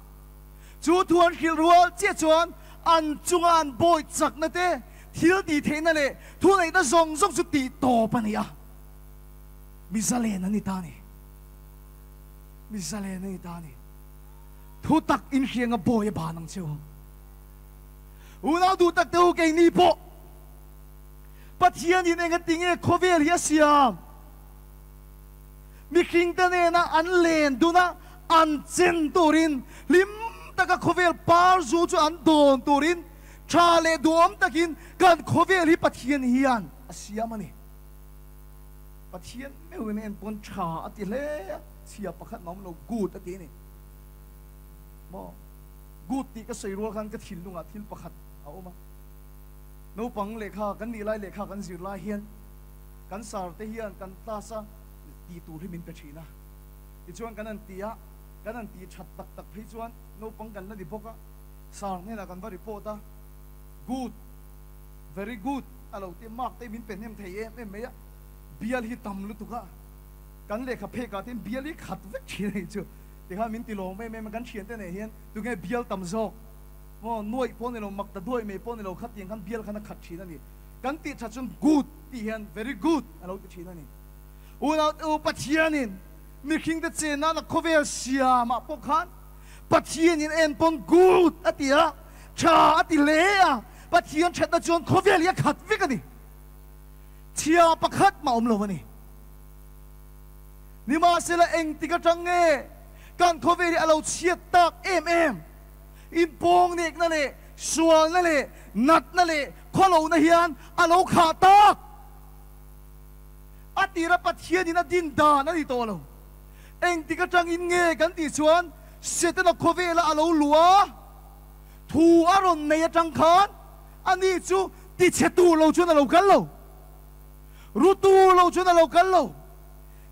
Chu thu an hrilh rual chiah chuan an chunga an bawi chakna te, thil tih theihna leh thuneihna zawng zawng chu tih tawp a ni a. Mi zalen an ni ta a ni. Mi zalen an ni ta a ni. Thu tak inhrianga bawi a ban ang che u. Unau duh tak te u keini pawh Pathianin engatinge khawvel hi a siam? Mihringte nena an len duna an chen turin, hlim taka khawvel par zu chu an dawn turin, tha leh duhawm takin kan khawvel hi Pathian hian a siam a ni. Pathian meuhin a en pawn tha a ti hle a, chhia pakhat mah awm lo, good a ti a ni. Maw? Good tih ka sawi rual khan ka thinlungah thil pakhat a awm a. Naupang lehkha kan nih lai lehkha kan zir lai hian kan sar te hian kan class a tih tur hi min pe thin a. Tichuan kan han ti a, kan han ti that tak tak phei chuan naupang kan la ni bawk a, sar hnenah kan va report a, good, very good a lo ti a, mark te min pe hnem thei em em mai a, bial hi tam lutuk a, kan lehkha phek ah te hian bial hi khat vek thin a nih chu. Tikhan min ti lawm em em a, kan thiante nen hian tunge bial tam zawk maw nuaih pawh ni lo, mak ta duai mai pawh ni lo khatiang khan bial khan a khat thin a ni. Kan tih that chuan good tih hian very good a lo ti thin a ni. Unau te u Pathianin mihring te chen nana khawvel siamah pawh khan Pathianin en pawn good a ti a, tha a ti hle a, Pathian thatna chuan khawvel hi a khat vek a ni. Chhia pakhat mah awm lo a ni. Nimahsela engtik atang nge kan khawvel hi a lo chhiat tak em em? Inpawngnekna leh sualna leh natna leh khawlohna hian a lo khah tak. A tira Pathianin a din dan a ni tawh lo. Engtik atangin nge kan tih chuan Setana khawvela a lo luh a, thu a rawn nei atang khan ani chu tichhe tur lo chuan a lo kal lo. Rutu lo chuan a lo kal lo.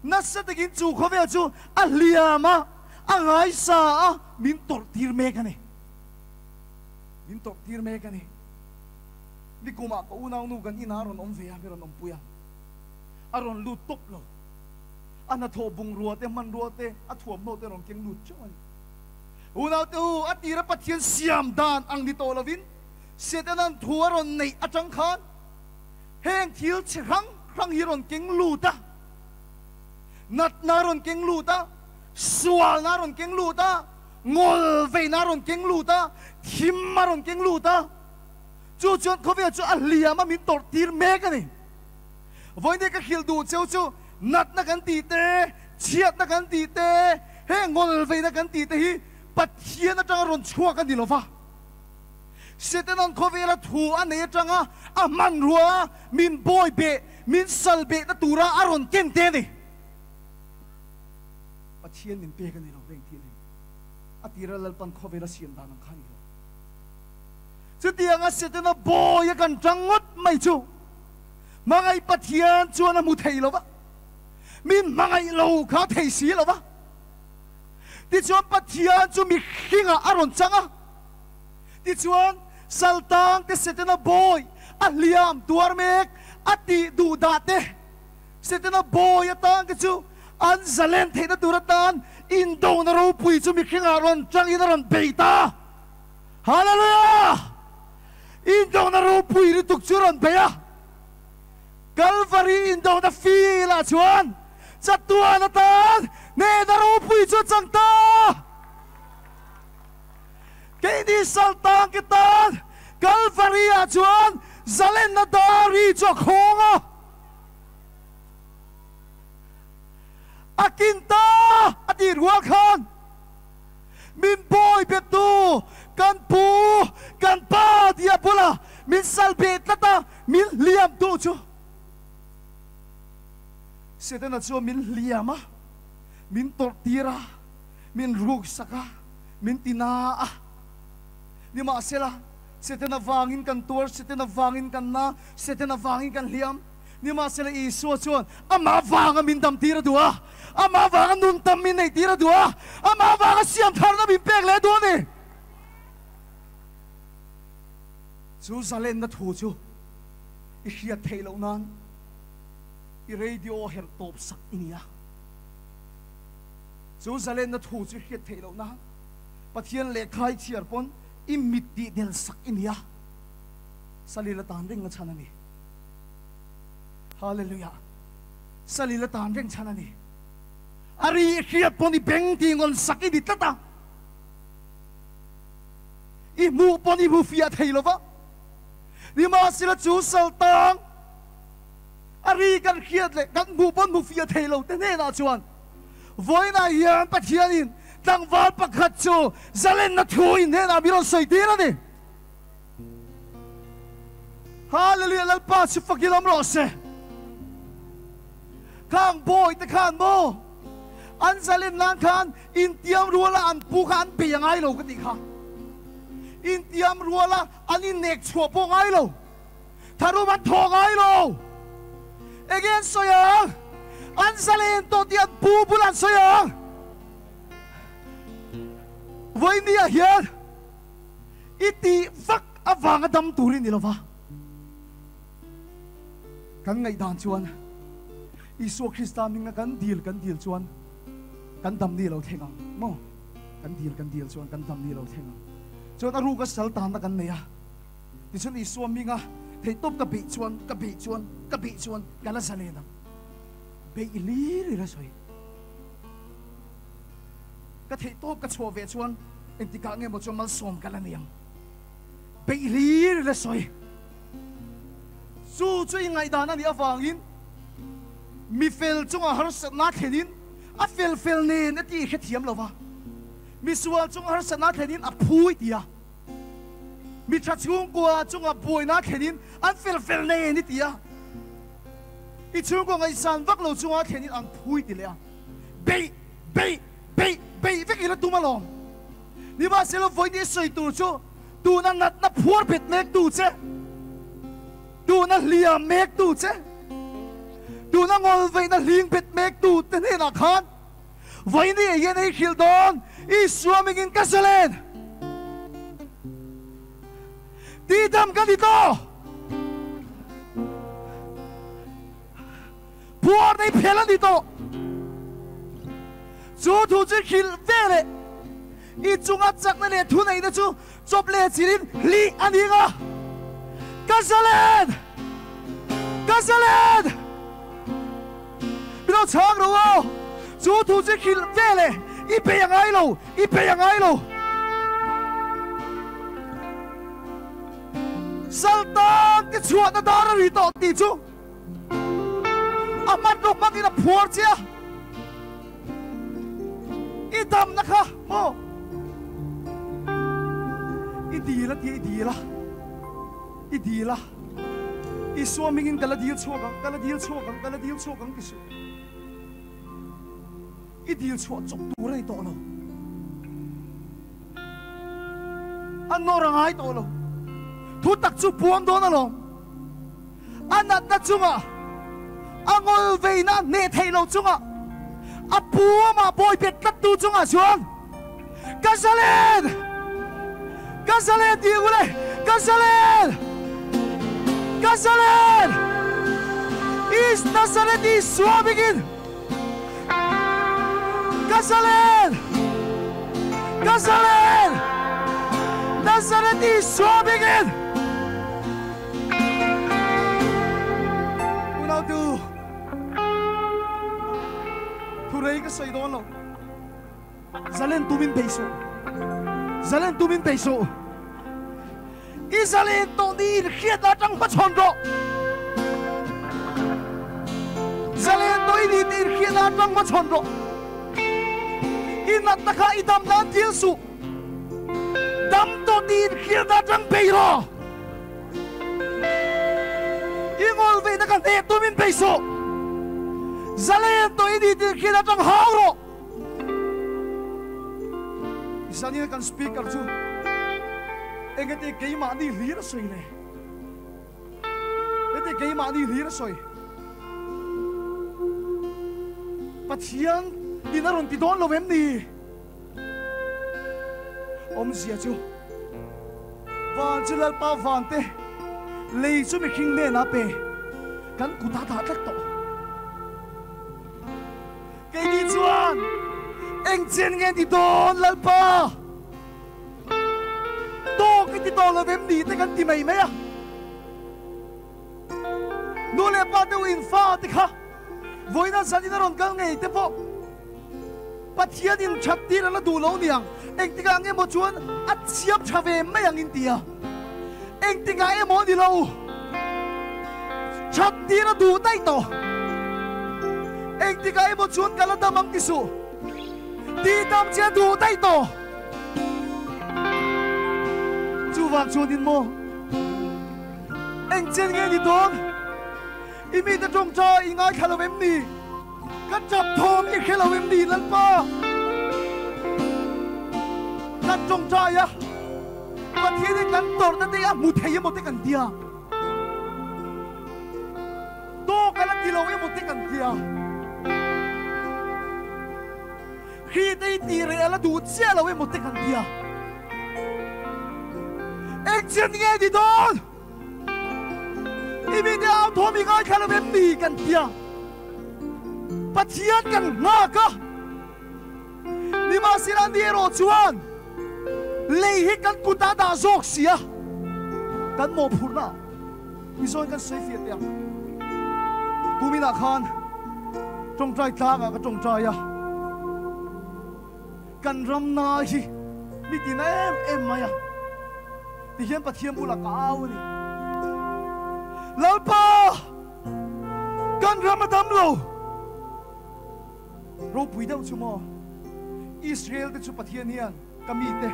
Nasa takin chu khawvel chu a hliam a, a ngaisa a, min tawrh tir mek a ni. Min tawrh tir mek a ni. Nikumah ka unaunu kan inah a rawn awm ve a, mi rawn awmpui a. A rawn lut tawp lo. A hnathawh bungrua te, hmanrua te, a thuamhnaw te a rawn keng lut chauh a ni. Unaute u, a tira Pathian siam dan ang ni tawh lovin, Setana'n thu a rawn neih atang khan, Heng thil chi hrang hrang hi rawn keng lut a, natna rawn keng lut a, sualna rawn keng lut a, ngawl veina rawn keng lut a, thimma rawn keng lut a, chu chuan khawvel chu a hliam a min tawrh tir mek a ni. Vawiin ka hrilh duh cheu chu natna kan tih te, chhiatna kan tih te, heng ngawl veina kan tih te hi Pathian atanga rawn chhuak a ni lo va. Setanan khawvela thu a nei atanga a hmanrua min bawi beh, min sal behna tura a rawn ken te a ni. Pathian min pek a ni lo reng tih a ni. A tira Lalpan khawvela siam dan ang kha a ni lo. Chutianga Setana bawi a kan tang ngawt mai chu hmangaih Pathian chuan a hmu thei lo va, min hmangaih lo kha a thei si lo va. Tichuan Pathian chu mihringah a rawn chang a. Tichuan, Saltang te Setana bawi a hliam tuar mek a tih duh dah te, Setana bawi atang te chu an zalen theihna tur atan indona ropui chu mihringah rawn tangin a rawn bei ta. Hallelujah! Indona ropui lutuk chu rawn bei a. Kalvari indona field-ah chuan chatuan atan hnehna ropui chu a chang ta. Keini saltang ke tan Kalvari-ah chuan zalenna dari chu a khawng a. A kin ta a tih rual khan min bawi bettu kan pu, kan pa tia bula min sal beh tlat a, min hliam tu chu Setana chuan min hliam a, min tawrh tir a, min ruk sak a, min ti na a. Nimahsela, Setana vangin kan tuar, Setana vangin kan na, Setana vangin kan hliam. Nimahsela Isua chuan amah vanga min dam tir a duh a, amah vanga nun tam min neih tir a duh a, amah vanga siam tharna min pek leh a duh a ni. Chu zalenna thu chu i hriat theih loh nan i radio herh tawp sak i ni a. Chu zalenna thu chu i hriat theih loh nan Pathian lehkha i chhiar pawn i mit tih del sak i ni a. Salil atan reng a chhan a ni. Hallelujah. Salil atan reng chhan a ni. A ri i hriat pawn i beng tih ngawn sak i ni tlat a. I hmuh pawn i hmu fiah thei lo va. Nimahsela chu sal tang a ri kan hriat leh kan hmuh pawn hmu fiah thei lo te hnenah chuan vawiinah hian Pathianin tlangval pakhat chu zalenna thu in hnenah min rawn sawi tir a ni. Hallelujah Lalpa chu fakin awm rawh se. Khang bawi te khan maw an zalen nan khan intiam ruala an pu kha an bei a ngai lo ka tih kha. Intiam ruala an innek chhuah pawh ngai lo. Tharum an thaw ngai lo. Enge an sawi ang? An zalen tawh tih an pu bulah an sawi ang. Vawinia hian I tih vak avanga dam tur i ni lo va. Kan ngaihdan chuan Isua Krista hminga kan dil kan dil chuan kan dam ni lo thleng ang maw? Kan dil kan dil chuan kan dam ni lo thleng ang. Chuan a ruka sal tanna kan nei a. Tichuan Isua hminga theihtawp ka beih chuan ka beih chuan ka beih chuan ka la zalen ang. Beih lir lir a sawi. Ka theihtawp ka chhuah ve chuan engtikah nge maw chuan malsawm ka la nei ang. Beih hlir ila sawi. Chu chu i ngaihdan a nih avangin mi fel chunga harsatna thlenin a fel fel nen a tih i hrethiam lo va. Mi sual chunga harsatna thlenin a phui ti a. Mi tha chhungkua chunga buaina thlenin an fel fel nen i ti a. I chhungkua ngaihsan vak lo chunga thlenin an phui ti leh a. Beih, beih, beih, beih vek ila tum alawm. Nimahsela vawiin i sawi tur chu tuna natna phuar bet mek tu che, tuna hliam mek tu che, tuna ngawlveihna hling bet mek tu te hnenah khan vawiin i ei hian ei hrilh dawn, Isua mingin ka zalen. Tihdam ka ni tawh. Phuar nei phel a ni tawh. Chu thu chu hrilh ve leh i chunga chakna leh thuneihna chu chawp leh chilhin hlih a ni nga. Ka zalen! Ka zalen! Min lo chhang ro aw. Chu thu chu hrilh ve leh i bei a ngai lo, i bei a ngai lo. Saltan te chhuahna dar a ri tawh tih chu. A hmanraw hmangin a phuar che a, i damna kha maw i dil a tia i dil a, i dil a, Isua hmingin ka la dil chhuak ang, ka la dil chhuak ang, ka la dil chhuak ang ti suh. I dil chhuah chawp tur a ni tawh lo. A nawr a ngai tawh lo. Thu tak chu puang dawn alawm. A natna chungah, a ngawl veina hneh theih loh chungah, a pu amah bawi bet tlattu chungah chuan, Ka zalen! Ka zalen tih ang ule! Ka zalen! Ka zalen! Is Nazareth Isua bingin! Ka zalen! Ka zalen! Nazareth Isua bingin! Unautu, thu rei ka sawi dawn lo. Zalen tumin bei suh. Zalen tumin bei suh. I zalen tawh niin hriat atang hmachhawn rawh. Zalen tawh i ni tih inhriat atang hmachhawn rawh. I natna kha i dam nan dil suh. Dam tawh tih inhriat atang bei rawh. I ngawl veihna kha hneh tumin bei suh. Zalen tawh i ni tih inhriat atang hau rawh. Zania kan speaker chu engati keimahni hlir a sawi le? Heti keimahni hlir a sawi. Pathian in a rawn ti dawn lo em ni? Awmzia chu van chu Lalpa van te lei chu mihring hnenah pe kan kut a dah tlat tawh. Keini chuan eng chen nge ni dawn Lalpa? Tawk i ti tawh lo em ni te kan ti mai mai a. Nu leh pa deuh in fa te kha vawiina zanin a rawn kal ngei te pawh Pathian in that tir a la duh lo niang. Engtikah nge maw chuan a chhiam tha ve mai ang in ti a. Engtikah emaw ni lo. That tir a duh daih tawh. Engtikah emaw chuan ka la dam ang ti suh. Tih dam che a duh daih tawh. Chuvang chuanin maw eng chen nge ni dawn? I mite tawngtai i ngaithla lo em ni? Ka tap thawm i hre lo em ni Lalpa? Kan tawngtai a, Pathianin kan tawrhna te a hmu thei emaw te kan tia. Tawk a la ti lo emaw te kan tia. Hri te hi tih reh a la duh chiah lo emaw te kan tia. Engchen nge ni dawn? I mite au thawm i ngaithla lo em ni kan tia. Pathian kan nghak a, nimahsela ni erawh chuan lei hi kan kut ah dah zawk si a, kan mawhphurhna ah i zawn kan sawi fiah teh ang. Kuminah khan tawngtai tlangah ka tawngtai a, kan ramna hi mi tina em em mai a, tihian Pathian bulah ka au a ni. Lalpa! Kan ram a dam lo. Ropui deuh chu maw? Israel te chu Pathian hian ka mite,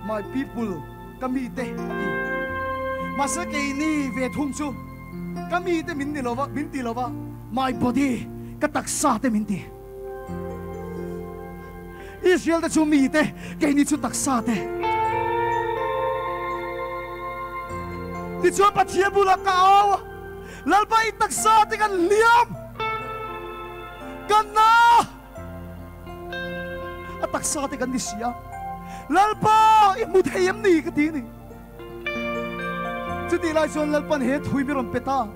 my people, ka mite a ti. Mahse keini ve thung chu ka mite min ni lova, min ti lova, my body, ka taksa te min ti. Israel te chu mite, keini chu taksa te. Tichuan Pathian bulah ka au a, Lalpa i taksa te kan hliam, kan na, a taksa te kan ni si a, Lalpa i hmu thei em ni ka ti a ni. Chutih lai chuan Lalpan he thui mi rawn pe ta,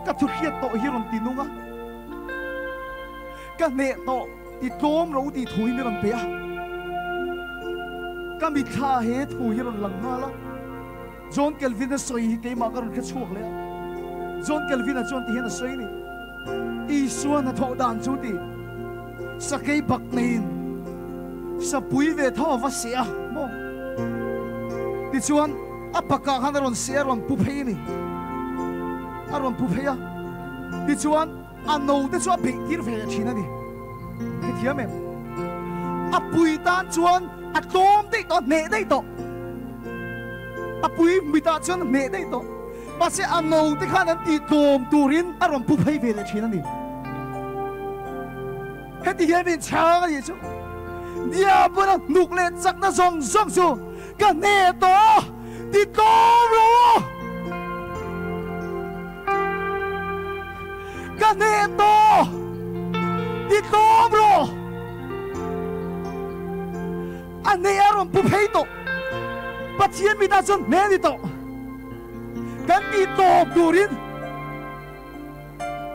ka thu hriat tawh hi rawn ti nung a, ka hneh tawh ti tlawm ro tih thu hi mi rawn pe a, ka mithla he thu hi rawn lang nghal a. John Calvin a sawi hi keimah ka rawn hre chhuak leh a. John Calvin a chuan ti hian a sawi a ni, Isua hnathawh dan chu ti sakei bak neiin sapui ve tho a va seh a maw? Tichuan a bakah khan a rawn seh a rawn pu phei a ni. A rawn pu phei a. Tichuan a no te chu a beih tir ve leh thin a ni. Hrethiam em? A pui tan chuan a tlawm daih tawh, a hneh daih tawh. A pui mitah chuan a hneh daih tawh. Mahse a no te khan an tih tlawm turin a rawn pu phei ve leh thin a ni. Heti hian min chhang a nih chu. Diabol a hnuk leh chakna zawng zawng chu ka hneh tawh a, ti tlawm lo a. Ka hneh tawh, ti tlawm rawh. A hneh a rawn pu phei tawh. Pathian mitah chuan hneh a ni tawh. Kan tih tawp turin,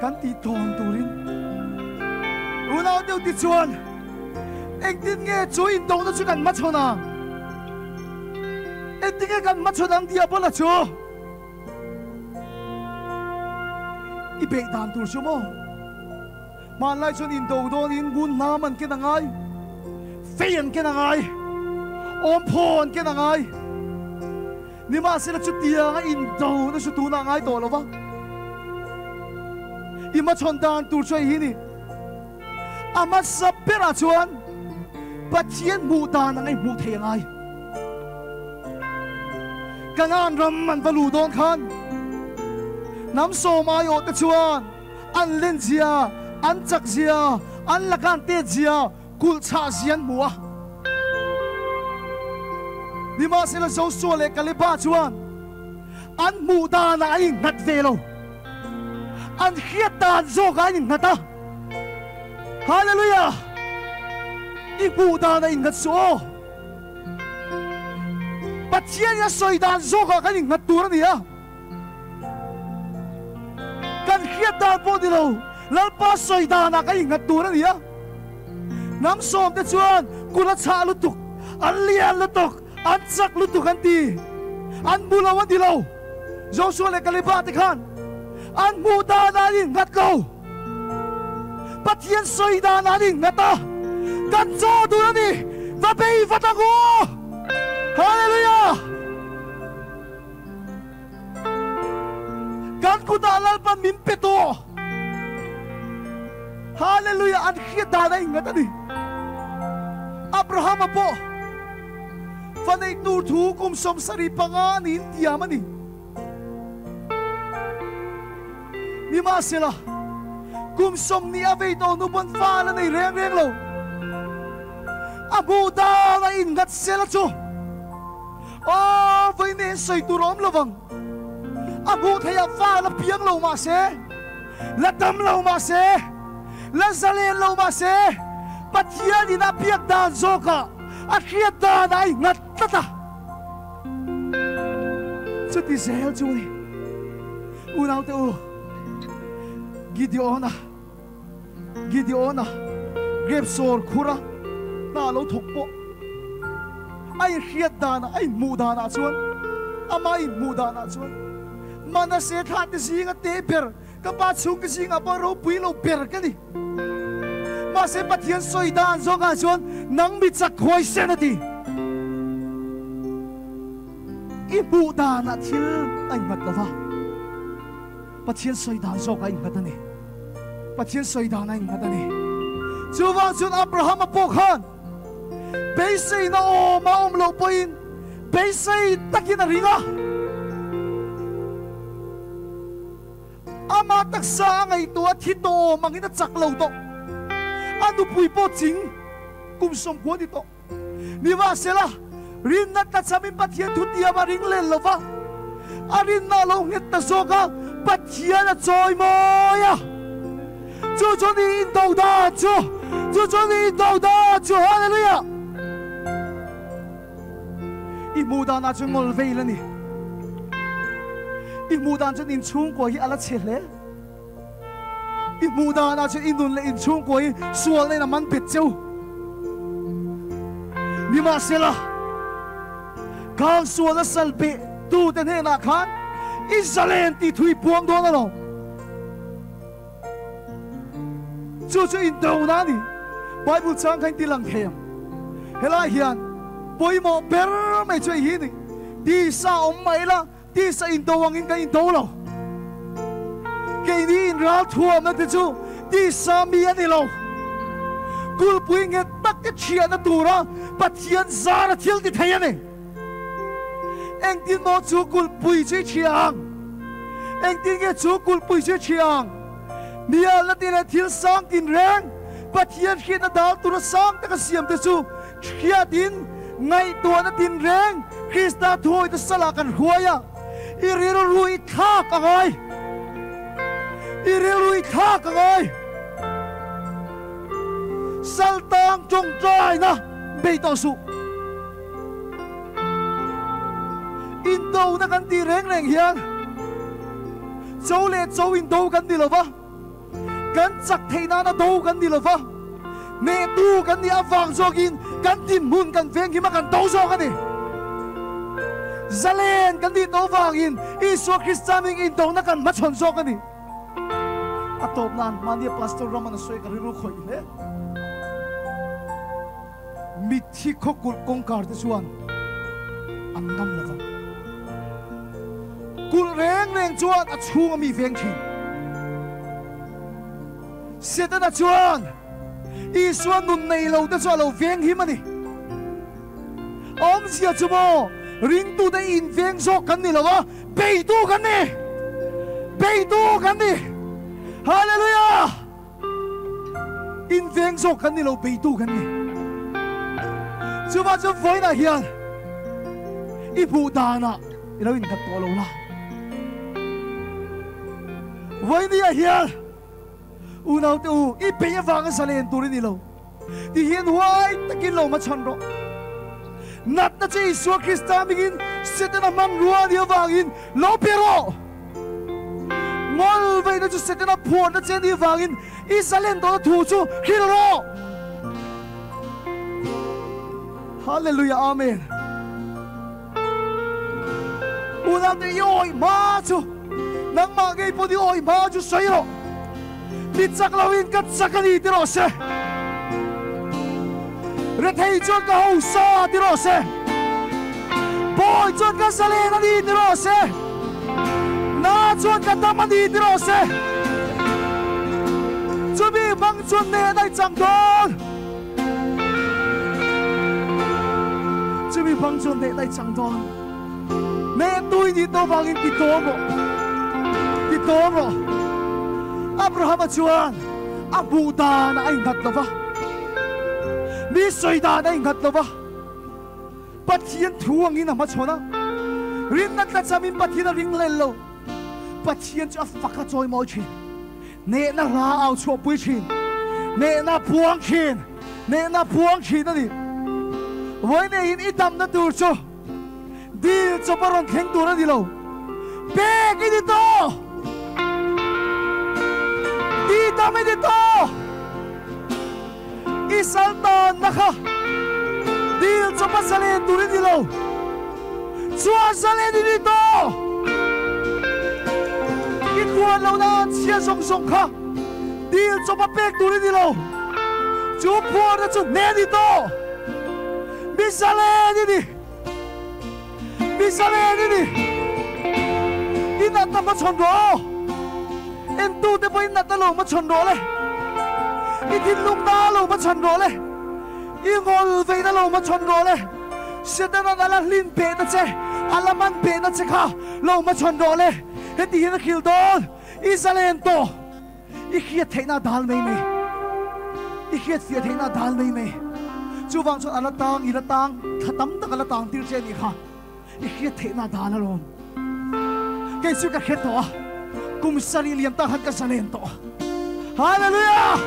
kan tih tawn turin unau deuh ti chuan engtin nge chu indona chu kan hmachhawn ang? Engtin nge kan hmachhawn ang Diabola chu? I beih dan tur chu maw? Hmanlai chuan indo dawnin ngun hnam an ken a ngai, fei an ken a ngai. Awm phawn ken a ngai. Nimahsela chutianga indo na chu tunah ngai tawh lo va. I hmachhawn dan tur chu hei hi ni. A hmasa berah chuan Pathian hmuh dan ang a inhmuh thei a ngai. Kanaan ram an va luh dawn khan hnam sawm aiawhte chuan an lenzia, an chakzia, an laka an tetzia kulh chhah zia an hmu a. Nimahsela Josua leh Kaleba chuan an hmuh danah an innghat ve lo. An hriat dan zawkah an innghat a. Hallelujah! I hmuh danah innghat suh aw. Pathianin a sawi dan zawkah kan innghat tur a ni a. Kan hriat dan pawh ni lo, Lalpa sawi danah kan innghat tur a ni a. Hnam sawmte chuan kut a chhah lutuk, an lian lutuk, an chak lutuk an ti. An hmu lo a ni lo. Joshua leh Kaleba te khan an hmuh danah an innghat lo. Pathian sawi danah an innghat a, Kan chaw tur a ni, va bei vat ang u! Hallelujah! Kan kutah Lalpan min pe tawh. Hallelujah! An hriat dan a innghat a ni. Abrahama pawh fa neih tur thu kum 75 niin tiam a ni. Nimahsela, kum 20 a vei tawh hnu pawn fa la nei reng reng lo. A hmuh dan a innghat sela chu aw vawi nen sawi tur a awm lo vang. A hmuh theih ah fa la piang lo mah se, la dam lo mah se, la zalen lo mah se, Pathian in a biak dan zawkah a hriat dan ah a innghat tlat a. Chuti zel chu ni unaute u, Gideona, Gideona grape sawr khura hna a lo thawk pawh a inhriat danah, a inhmuh danah chuan, ama inhmuh danah chuan Manase thlahte zinga te ber, ka pa chhungte zingah pawh ropui lo ber ka ni. Mahse Pathian sawi dan zawngah chuan nang mi chak huaisen a ti. I hmuh danah thil a innghat lo va, Pathian sawi dan zawk a innghat a ni. Pathian sawi dan a innghat a ni. Chuvang chuan Abrahama pawh khan beiseina awm a awm loh pawhin beisei takin a ring a. Amah taksa a ngaihtuah a thi tawh awm angin a chak lo tawh. A nupui pawh ching kum 90 ni tawh. Nimahsela, rinna tlachhamin Pathian thu tiam a ring len lo va, a rinna a lo nghet ta zawk a, Pathian a chawi mawi a. Chu chu ni indo dan chu, chu chu ni indo dan chu, Hallelujah! I hmuh danah chuan ngawl veil a ni. I hmuh dan chuan inchhungkua hi a la chhe hle. I hmuh danah chuan i nun leh inchhungkua hi sualna in a man bet cheu. Nimahsela, khang sualna sal beh tute hnenah khan i zalen tih thu i puang dawn alawm. Chu chu indona a ni. Bible chang kha in ti lang thei ang. Helai hian pawimawh ber mai chu hei hi a ni. Tisa awm mai la, tisa indo angin kan indo lo. Keini inral thuamna te chu tisa mi a ni lo. Kulpui nghet tak te thiahna tura Pathian zara thil ti thei a ni. Engtin maw chu kulpui chu i thiah ang? Engtin nge chu kulpui chu i thiah ang? Hnialna ti leh thil sang tinreng, Pathian hriatna dal tura sang taka siam te chu hriatin ngaihtuahna tinreng Krista thuawite salah kan hruai a, i rilru i thlak a ngai. I rilru i thlak a ngai. Saltang tawngtaina bei tawh suh. Indona kan tih reng reng hian cho leh cho indo kan ni lo va, kan chak theih nana do kan ni lo va, hnehtu kan nih avang zawkin kan dinhmun kan venghim a kan do zawk a ni. Zalen kan nih tawh vangin Isua Krista hming indona kan hmachhawn zawk a ni. A tawp nan mahnia Pastor Raman a sawi ka rilru khawih hle. Mitthi khaw kulh kawngkar te chuan an ngam lo vang. Kulh reng reng chuan a chhung a mi veng thin. Setana chuan Isua nun nei lo te chu a lo veng him a ni. Awmzia chu maw, ringtute inveng zawk kan ni lo a, beitu kan ni! Beitu kan ni! Hallelujah! Inveng zawk kan ni lo, beitu kan ni. Chuvang chuan vawiinah hian i hmuh danah i lo innghat tawh lo la. Vawiiniah hian unaute u, i bei avanga zalen tur i ni lo. Ti hian huai takin lo hmachhan rawh. Natna che Isua Krista hmingin Setana hmanrua a nih avangin lo pe rawh. Ngawl veina chu Setana phuarna che a nih avangin i zalen tawhna thu chu hrilh rawh. Hallelujah Amen. Unau te i awih hma chu nangmah ngei pawh i awih hma chu sawi rawh. Mi chak loin ka chak a ni ti rawh se. Rethei chuan ka hausa ti rawh se. Bawi chuan ka zalen a ni ti rawh se. Na chuan ka dam a ni ti rawh se. Chumi hmang chuan nen a i chang dawn. Chumi hmang chuan nen a i chang dawn. Nen tui nih tawh vangin ti tlawm rawh. Ti tlawm rawh. Abrahama chuan a hmuh dan a inghat lo va. Mi sawi dan a inghat lo va. Pathian thu angin a hmachhawn a. Rinna tlachamin Pathian a ring hlel lo. Pathian chu a fak a chawimawi thin. Nehna hla au chhuahpui thin. Nehna puang thin. Nehna puang thin a ni. Vawiin i damna tur chu dil chawp a rawn thleng tur a ni lo. Pek i ni tawh! Ti dam i ni tawh! I sal tanna kha dil chawp a zalen tur i ni lo. Chuan zalen i ni tawh! I tuan lohna an chhia zawng zawng kha dil chawp a pek tur i ni lo. Chu phuarna chu hne ni tawh! Mi zalen i ni! Mi zalen i ni! I natna hmachhawn rawh aw! Entute pawh i natna lo hmachhawn rawh le! I thinlungna lo hmachhawn rawh le! I ngawl veina lo hmachhawn rawh le! Setana'n a la hlin behna che, a la man behna che kha lo hmachhawn rawh le! Heti hian a khil dawn, I zalen tawh! I hriat theihna a dal mai mai. I hriat fiah theihna a dal mai mai. Chuvang chuan a la tang, i la tang, thla tam tak a la tang tir che a nih kha. I hriat theihna a dal alawm. Kei chu ka hre tawh a, kum sarih liam tak khan ka zalen tawh a. Hallelujah!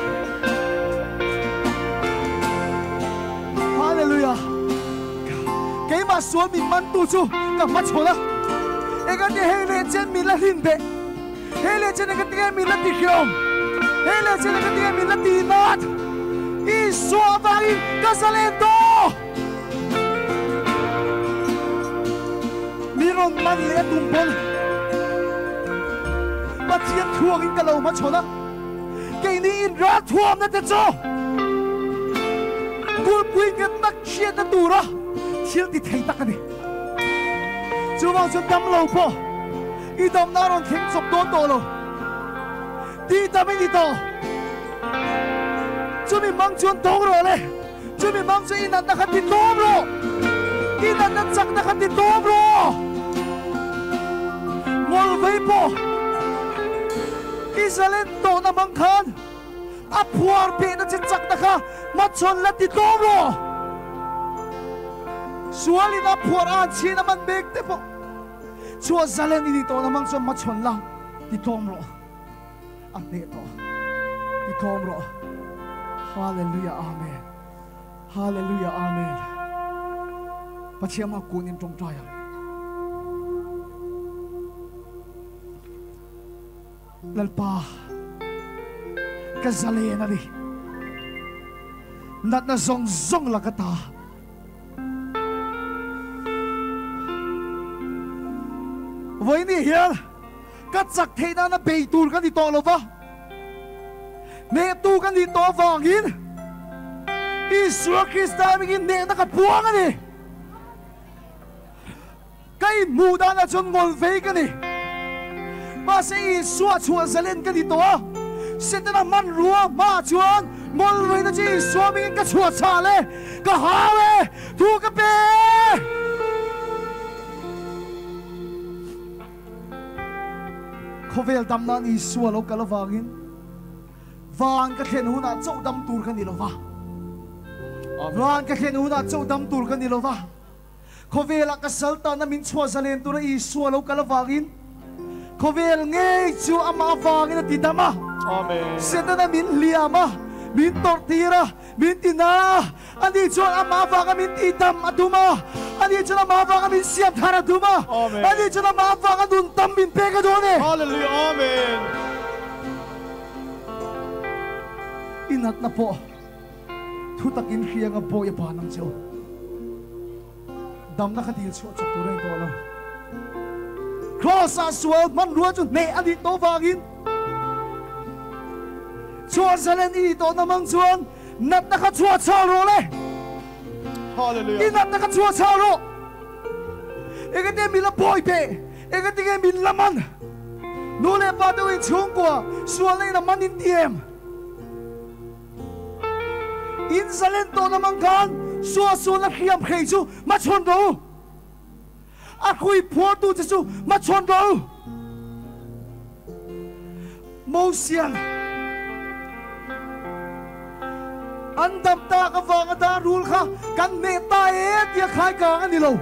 Hallelujah! Keimah sual min mantu chu ka hmachhawn a, engati hei leh chen min la hlin beh. Hei leh chen ka tinge min la ti hriawm? Hei leh chen ka tinge min la ti nat? Isua avangin ka zalen tawh! Mi rawn man leh a tum pawn Pathian thuangin ka lo hmachhawn a, keini inral thuamna te chu kulhpui nghet tak hriatna tura thil ti thei tak a ni. Chuvang chuan damlo pawh I damna a rawn thleng chawp dawn tawh lo. Tih dam i ni tawh. Chumi mang chuan tawng rawh le. Chumi mang chu i natna kha ti tlawm rawh. I natna chakna kha ti tlawm rawh. Ngawl vei pawh Israel tawhna mang khan a phuar behna che chakna kha hmachhawn la ti tlawm rawh. Sualin a phuar a han chhin a man mek te pawh. Chhuah zalen i ni tawh na mang chuan hmachhawn la ti tlawm rawh. A hneh tawh. Ti tlawm rawh. Hallelujah Amen. Hallelujah Amen. Pathian hma kun in tawngtai ang. Lalpa ka zalen a ni. Natna zawng zawng la ka ta. Vawiin hian ka chak theih nana bei tur ka ni tawh lo va, hnehtu ka nih tawh avangin Isua Krista mingin hnehna ka puang a ni. Ka inhmuh danah chuan ngawl vei ka ni. Mahse Isua chhuah zalen ka ni tawh a, Setana hmanrua hmaah chuan ngawl veina chu Isua mingin ka chhuah chhah le, ka hau e, thu ka pe e. Khawvel dam nan Isua lo kal avangin van ka thlen hunah chauh dam tur ka ni lo va. Van ka thlen hunah chauh dam tur ka ni lo va. Khawvelah ka sal tana min chhuah zalen tura Isua lo kal avangin khawvel ngei chu amah avangin a ti dam a. Setana min hliam a, min tawrh tir a, min ti na a, ani chuan amah avanga min tih dam a tum a, ani chuan amah avanga min siam thar a tum a, ani chuan amah avanga nun tam min pek a duh a ni. Hallelujah Amen. I natna pawh thu takin hrianga bawi a ban ang che u. Damna kha dil chhuah chawp tur a ni tawh lo. Kraws-ah sual hmanrua chu hneh a nih tawh vangin chhuah zalen i nih tawhna hmang chuan natna kha chhuah chhal rawh le. Hallelujah. I natna kha chhuah chhal rawh. Engati min la bawi teh? Engati nge min la man? Nu leh pa te in chhungkua sualna in a man in ti em? In zalen tawhna hmang khan suahsualna hriam hrei chu hmachhawn rawh u. A hrui phuartu che chu hmachhawn rawh u. Mosian an dam tak avanga dar rul kha kan hneh ta e tia khai kang a ni lo.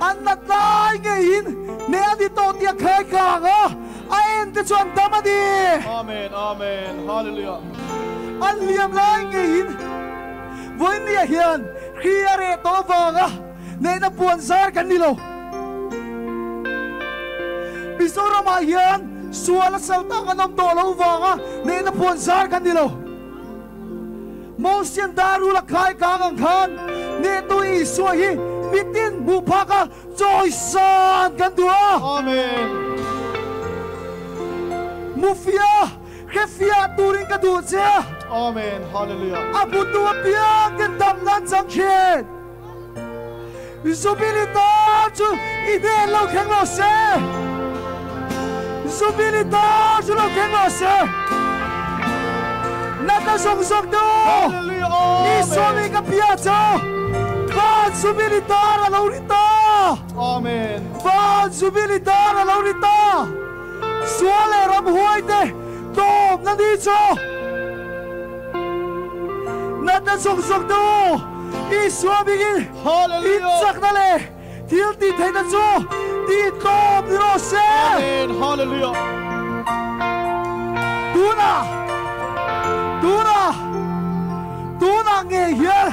An nat lai ngeiin hneh a ni tawh tia khai kang a, a en te chu an dam a ni. Amen, Amen, Hallelujah. An hliam lai ngeiin vawinia hian hri a reh tawh avanga hnehna puan zar kan ni lo. Mizoramah hian sual a sal tak an awm tawh lo vanga hnehna puan zar kan ni lo. Mosian darul a khai kang ang khan hnehtu Isua hi mitin hmuh phak a chawisan kan duh a. Amen. Mufia hrefiah turin ka duh che a. Amen. Hallelujah. A hmutu apiang ten dam nan chang thin. Zubili tar chu i hnen lo thleng lo se. Zubili tar chu lo thleng lo se. Natna zawng zawng te u, Isua mi ka bia chu, Van Zubili tar a lo ri ta. Amen. Van Zubili tar a lo ri ta. Sual leh ramhuai te tlawmna ni chu. Natna zawng zawng te u, Isua mingin in chakna leh thil tih theihna chu tih tlawm ni rawh se. Amen. Hallelujah. Tunah, tunah, tunah ngei hian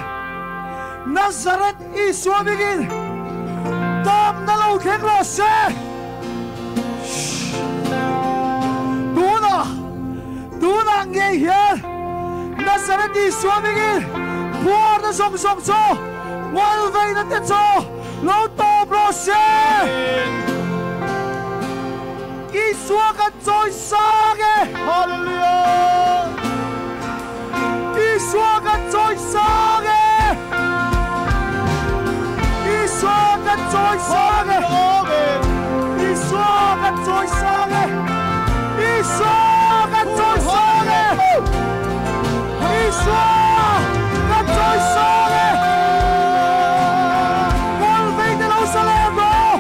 Nazareth Isua mingin damna lo thleng rawh se. Tunah, tunah ngei hian Nazareth Isua mingin phuarna zawng zawng chu ngawlveina te chu lo tawp rawh se. Isua kan chawi sang e. Hallelujah. Isua kan chawi sang e. Isua kan chawi sang e. Amen. Isua kan chawi sang e. Isua kan chawi sang e. Isua kan chawi sang e. Kawl vei te lo sa lem rawh.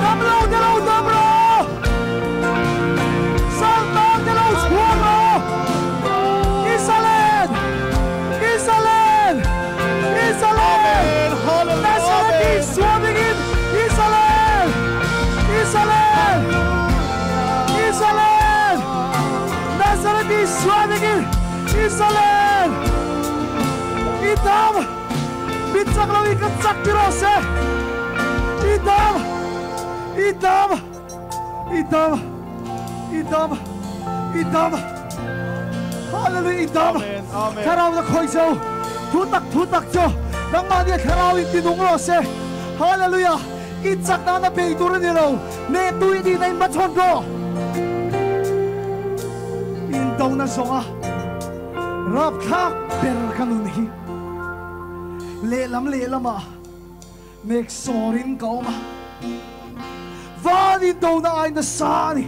Dam lo te lo dam rawh. Saltan te lo chhuak rawh. Israel! Israel! Israel! Amen. Nazareth Hallelujah. Isua mingin Israel! Israel! Israel! Nazareth Isua mingin Israel! I dam! Min chak lo in ka chak ti rawh se! I dam! I dam! I dam! I dam! I dam! Hallelujah! I dam! Amen. Amen. Thlarau na khawi cho! Thu tak thu tak cho! Nangmah nia thlarau in ti nung rawh se! Hallelujah! I chak na na bei tur a ni lo! Neh tu i nih na in hmachhawn rawh! In do na zawng a! Rapthlak ber ka nun hi. Lehlam lehlamah nek sawrin ka awm a. Van indona ai nasa a ni.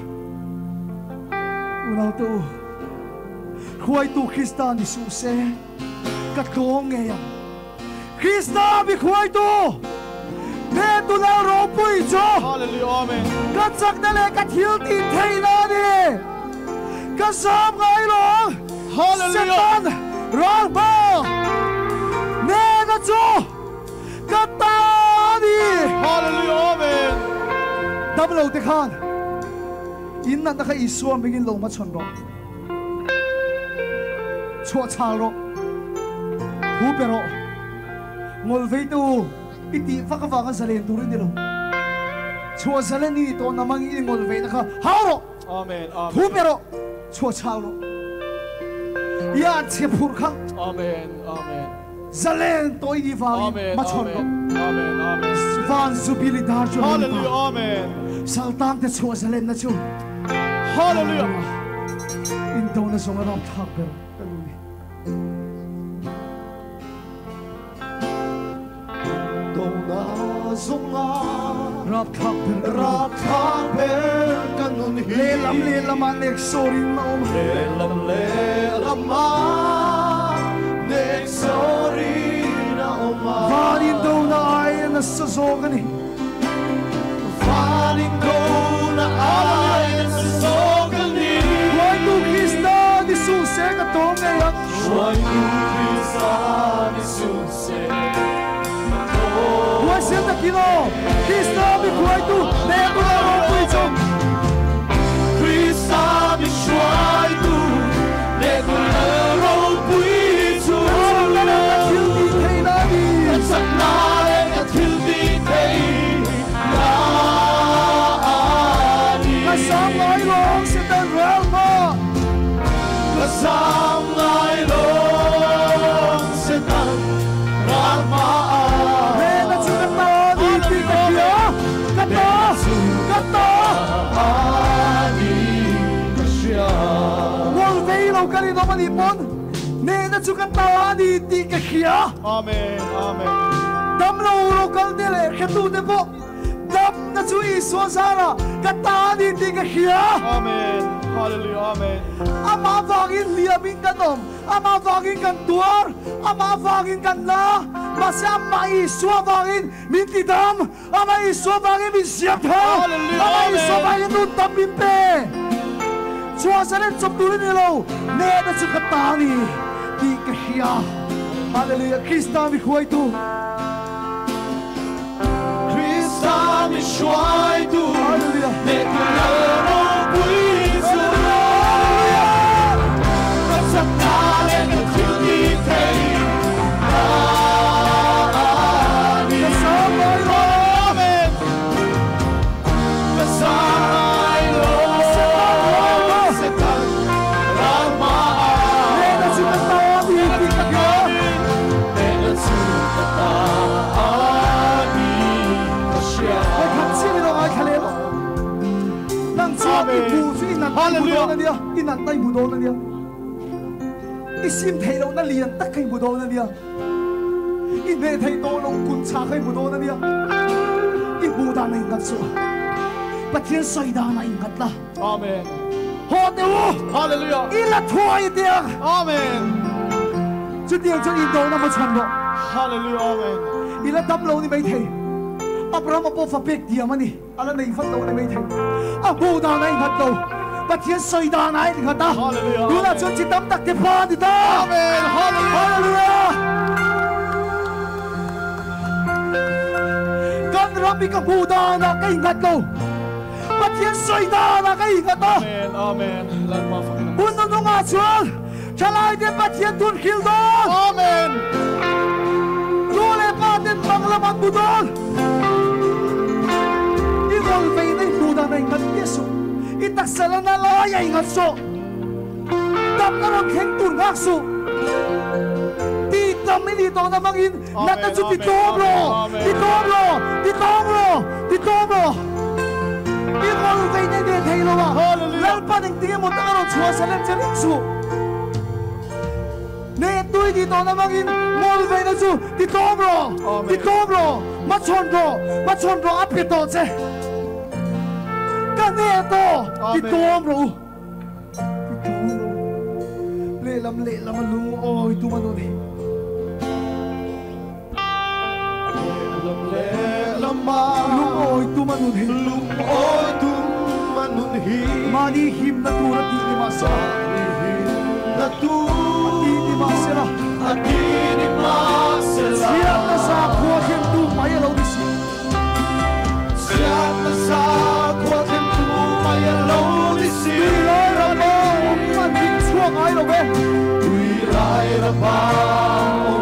Unaute u, Hruaitu Krista ni suh se, ka tlawm ngei ang. Krista mi hruaitu, Hnetu Lal ropui chu ka chakna leh ka thil tih theihna a ni. Ka zam ngai lo ang, Setan ral hma hnena chu ka ta a ni. Damlo te khan in natna kha Isua hmingin lo hmachhawn rawh. Chhuah chhal rawh, thu pe rawh, ngawl vei te u, i tih vak avanga zalen tur i ni lo. Chhuah zalen i ni tawh namang i ngawl veina kha hau rawh, thu pe rawh, chhuah chhal rawh. I an chhe phurh kha zalen tawh i nih vangin hmachhawn rawh. Van Zubili dar chu a ring ta, Saltangte chhuah zalenna chu. Hallelujah! Indona zawng a rapthlak ber ka nu ni. Dona zawng a rapthlak ber ka nu. Rapthlak ber ka nun hi. Lehlam lehlam ah nek sawrin a awm. Lehlam lehlam ah nek sawrin a awm a. Van indona ai a nasa zawk a ni. Hruaitu Krista ni suh se ka tawng ngei ang. Huaisen takin aw, Krista mi hruaitu hneh bula ropui chu. Ka thil tih theihna a ni. Ka zam ngai lawng Satan ral maw? Ka zam ngai lawng Satan ral hma. Hmela chu ka ta ni tih ka hria, ka ta, ka ta. Ni ka hria. Ngawl vei lo ka rinawm a nih pawn hnehna chu ka ta ni tih ka hria. Amen, Amen. Damlo lo kal te leh hretute pawh damna chu Isua zarah ka ta a ni tih ka hria. Amen. Hallelujah. Amen. Amah vangin hliamin kan awm, amah vangin kan tuar, amah vangin kan la, mahse amah Isua vangin min ti dam, amah Isua vangin min siam tha, amah Isua vangin nun tam min pe. Chhuah zalen chawp tur i ni lo, nehna chu ka ta a ni tih ka hria. Hallelujah! Krista mi hruaitu. Krista mi hruaitu. Hallelujah! Nehtu lal ropui chu. Hallelujah! Ka chakna leh ka thil ti thei a ni. Ka zam ngai lo. Amen! Ka zam ngai lo. Setan ral ma. Setan ral ma. Nehna chu ka ta a ni tih ka hria. Nehna chu ka ta a ni ka hria. Vawikhat chiah in a ngaithla leh lo. Nang chuan i hmuh chu i nat i hmu dawn a nia, i natna i hmu dawn a nia. I sim theih lohna lian tak kha i hmu dawn a nia. I hneh theih tawh loh kun chhah kha i hmu dawn a nia. I hmuh dan a innghat suh a, Pathian sawi dan a innghat la. Amen. Haw teh u! Hallelujah. I la thuai tiang. Amen. Chutiang chuan indona hmachhawn rawh. Hallelujah. Amen. I la dam lo ni maithei. Abrahama pawh fa pek diam a ni. A la nei vat lo ni maithei. A hmuh dan a innghat lo. Pathian sawi dan a innghat a. Hallelujah. Tunah chuan chi tam tak te pa a ni ta. Amen. Hallelujah. Hallelujah. Kan ram hi ka hmuh danah ka innghat lo. Pathian sawi danah ka innghat a. Amen. Amen. Lalpa fakin awm. Hun nunungah chuan thalaite Pathian tun hril dawn. Amen. Nu leh pa ten bang lam an bu dawn. I rawl veina i hmuh dan a innghat miah suh. I taksa lana lai a innghat suh. Damna rawn thleng tur nghak suh. Ti tam i nih tawhna hmangin natna chu ti tlawm rawh, ti tlawm rawh, ti tlawm rawh, ti tlawm rawh. I rawl vei nei ve thei lo a, Lalpan engtin emaw tak a rawn chhuah sa lem che ring suh. Ne tui di to na mangin ngol ve na chu ti tom ro ti tom ro ma chon ro ma chon ro ap to che ka ne to ti tom ro ti tom ro le lam lu oi tu ma no ni le lam ma lu oi tu ma nun hi lu oi tu ma nun hi ma ni him na tu ra ti ni ma sa ni him na tu ti ni ma se la a ti ni ma se la siat na sa khua khem tu mai lo ni si siat na sa khua khem tu mai lo ni si tui lai ra ba ma ding chuak ai lo be tui lai ra ba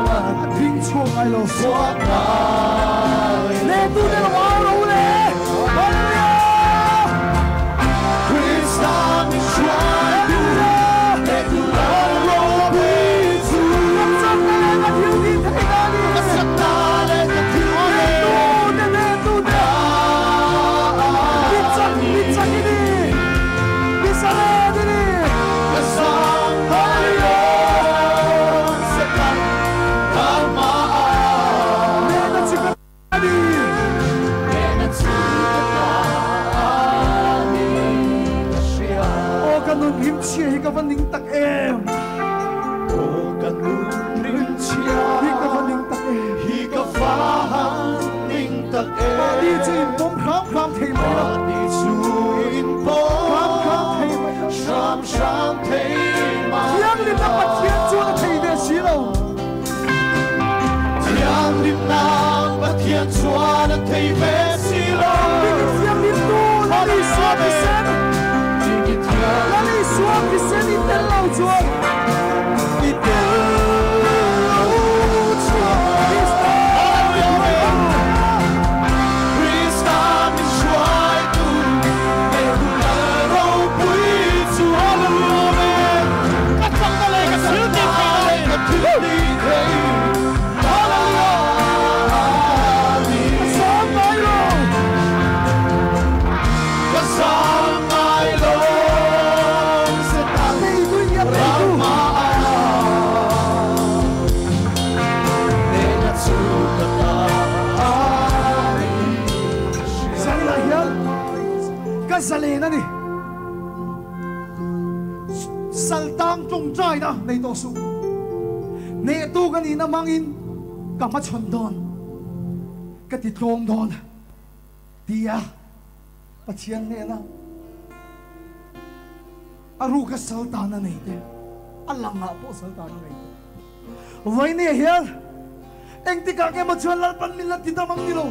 ma ding chuak ai lo chuak ai le tu de lo ro le hallelujah Krista mi shuai tu le tu la ro bi tu chak na le ka thil ti thei na ni ka sak na le ka thil tu de le tu de mi chak ni mi sa le ni ka sang hallelujah se kan ma le na chi ka ni le na chi ka ni ka sia o ka nun him chia hi ka van ning tak em o ka nun rim chia hi ka van ning tak em hi ka van ning tak em ma ni chu in pom khram khram thei mai la ma ni chu in pom khram khram thei mai la shram shram thei mai thiang lim na Pathian chu na thei ve si lo thiang lim na Pathian chuan na thei ve si lo thiang lim tu la ni suat ti sen la ni suat ti sen i tel lo chuan i tel lo chuan Krista mi hruai tu le tu la ro pui chu hallelujah Ka chak na le ka thil ti thei na le ka thil ti thei hallelujah Sang mai lo ka sang mai lo se ta nei tu ya nei tu ma ne na chu ka ta Sai la hial ka zalen ani saltang tung trai na nei to su ne tu ka ni na mangin ka ma chon don ka ti tlom don tia Pathian ne na aru ka saltana nei te alanga po saltana nei te vai ne hial eng ti ka ke ma chuan lal pan min la ti damang ni lo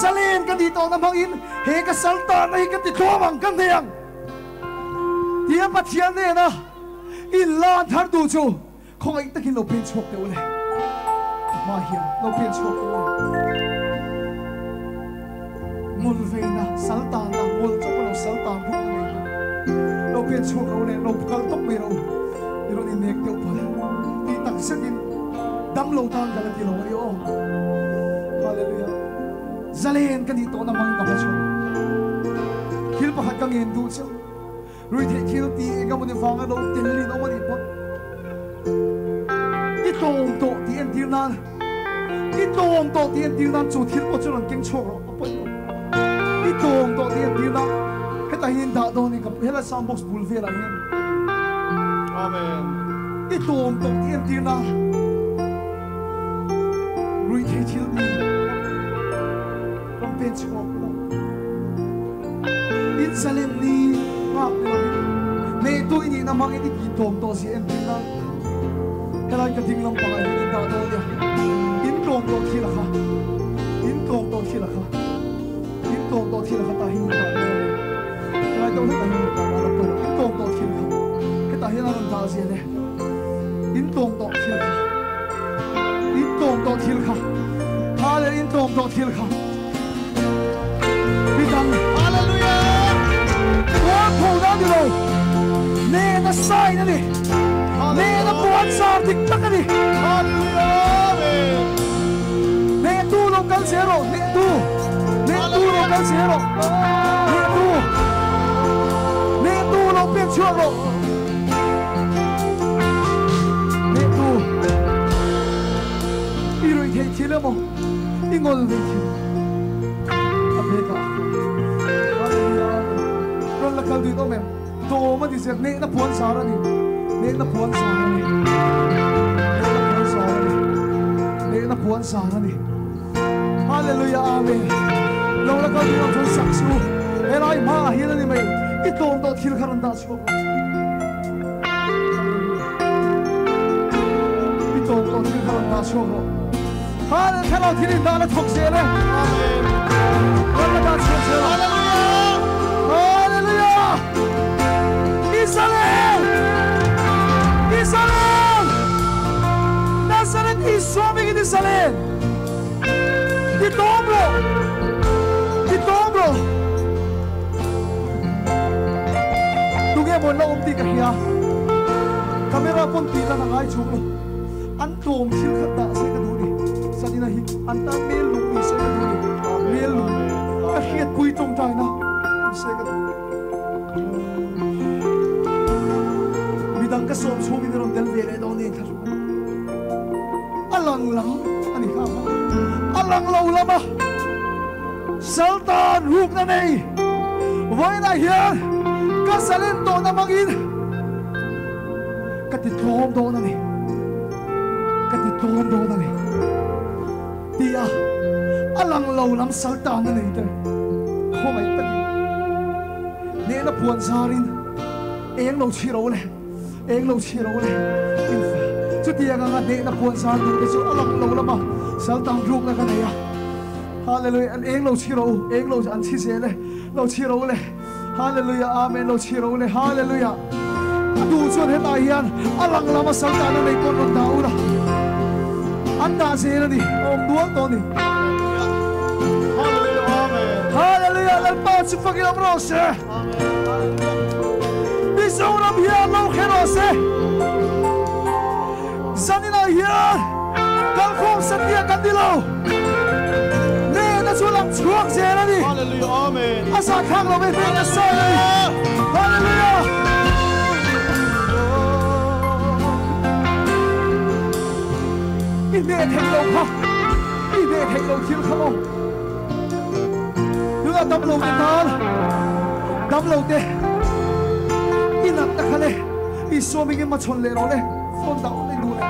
zalen ka di to na mangin he ka saltana hi ka ti tlom ang kan nei ang tia Pathian ne na in lan thar du chu khong ai takin lo pen chuak te ole ma hian lo pen chuak te ole ngol ve na saltana ngol chok lo saltan ru nei lo pen chuak ro le lo kal tok me ro iro ni nek te upal ti tak setin dam lo tan ka la ti lo ni o hallelujah zalen ka ni to na mang ka pa chu thil pakhat ka ngen du chu rui the thil ti enga mo ni wanga lo tel lin o ni pot i tom to ti en tir nan i tom to ti en tir nan chu thil po chu ron keng chok ro apoi lo i tom to ti en tir nan heta hin da do ni ka hela sound box bul ve la hian Amen i tom to ti en tir nan rui the thil ti ron pen chok lo in salem ni ngak ni ne tu ini na mang ini tom to si en tir nan helai ka ding lam pa hi in da do ya in tom to thi la kha in tom to thi la kha in tom to thi la kha ta hi da do helai to ta hi da la to in tom to thi la kha he ta hi na ron da si le in tom to thi la kha in tom to thi la kha ha le in tom to thi la kha bi dang hallelujah wa pho na ni lo ne na sai na ni ne na puan sar dik tak ani hallelujah ne tu lo kal zero ne tu lo kal zero ne tu lo pen chuak ro ne tu kal duh in awm em? Tawm a ni zel, hnehna puan zar a ni, hnehna puan zar a ni, hnehna puan zar a ni, hnehna puan zar a ni. Hallelujah Amen. Lo la kal duh awm chuan sak suh u. Helai hmaah hian a ni mai, i tawm tawh thil kha rawn dah chhuak rawh. Hallelujah. I tawm tawh thil kha rawn dah chhuak rawh. Hallelujah thlarau thil in dah la thawk zel e. Amen. Rawn la dah chhuak zel rawh. Hallelujah. Hallelujah. Israel! Israel! Nazareth Isua mingin Israel! Ti tlawm rawh! Ti tlawm rawh! Tunge maw an la awm tih ka hria. Camera pawn tih lan a ngai chhung lo. An tlawm thil khat dah se ka duh ni. Zanina hi an tan mel lung ni se ka duh ni. Mel lung ka hriatpui tawngtaina ni se ka duh. Midang ka sawm chhungin i rawn tel ve leh dawn nen thla hruai. A lang lam a ni kha a, a lang lo lama Saltan rukna nei vawiinah hian ka zalen tawhna hmangin ka ti tlawm dawn a ni, ka ti tlawm dawn a ni tia a lang lo lam Saltan a nei te khawngaih takin hnehna puan zarin eng lo chhi ro le. Eng lo chhi ro le. Infa chutiang anga hnehna puan zar tur te chu a lang lo lama saltang rukna ka nei a. Hallelujah an eng lo chhi ro eng lo an chhi zel e lo chhi ro le. Hallelujah amen lo chhi ro le hallelujah. A duh chuan hetah hian a lang lama saltan a nei pawn rawn dah ula. An dah zel a ni awm dual tawh a ni. Hallelujah amen. Hallelujah Lalpa chu fakin awm rawh se. Mizoram hian lo khe rawh se. Zaninah hian kalkhawm satliah kan ni lo. Hnehna chu lang chhuak zel a ni. A zahthlak lo ve hnehna sawi a ni. Hallelujah! I hneh theih lo kha, i hneh theih lo thil kha maw? Tunah damlo te tan, damlo te i natna kha le Isua mingin hmachhawn leh rawh le, phone dah awlh duh le.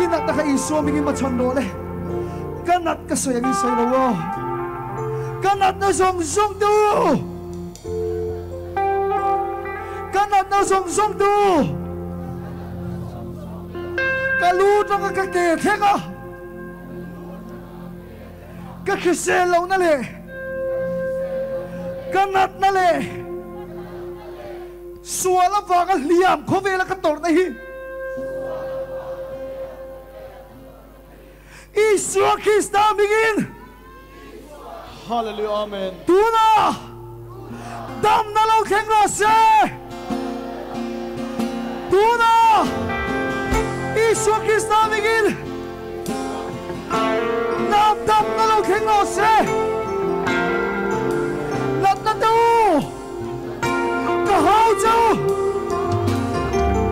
I natna kha Isua mingin hmachhawn rawh le. Ka nat ka sawi angin sawi lo aw. Ka natna zawng zawng te u. Ka natna zawng zawng te u. Ka lu tanga ka ke thleng a. Ka hrisel lohna leh ka natna leh sual avanga hliam khawvela ka tawrhna hi Isua Krista hmingin Hallelujah Amen. Tunah damna lo thleng rawh se. Tunah Isua Krista hmingin Nau damna lo thleng rawh se. Natna te u, ka hau che u.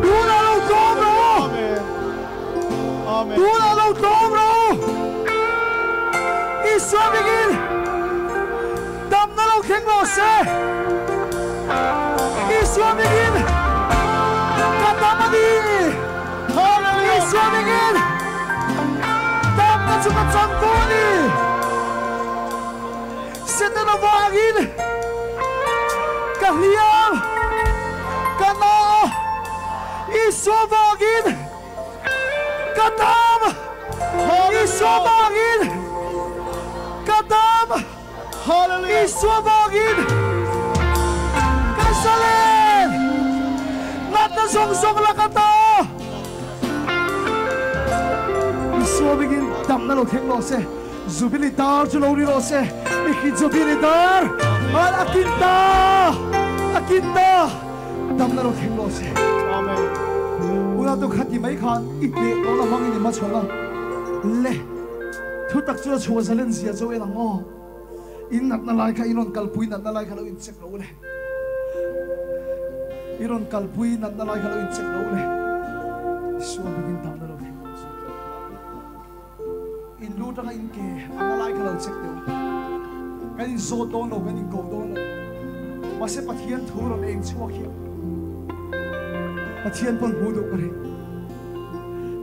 Tunah lo tlawm rawh u. Tunah lo tlawm rawh u. Isua mingin damna lo thleng rawh se. Isua mingin ka dam a ni. Isua mingin damna chu ka chang tawh a ni. Satan avangin ka hliam, ka na a, Isua avangin ka dam, Isua avangin ka dam, Isua avangin ka zalen, natna zawng zawng lak ata. Isua mingin damna lo thleng rawh se, Jubilee dar chu lo ri rawh se, I hi Jubilee dar an a kin ta, a kin ta, damna lo thleng rawh se. Amen. Unau tu khati mai khan i hneh tawhna hmangin i hmachhawn a, le thutak chu a chhuah zalen zia chu en ang aw. In natna lai kha i rawn kalpui natna lai kha lo incheck lo le. I rawn kalpui natna lai kha lo incheck lo le. Isua bikin damna lo thleng rawh se. In lu tanga in ke ana lai kha lo check deuh. Kan in zawt dawn lo, kan in ko dawn lo. Ma se Pathian thu ron eng chuak hi. Pathian pon hu du kare.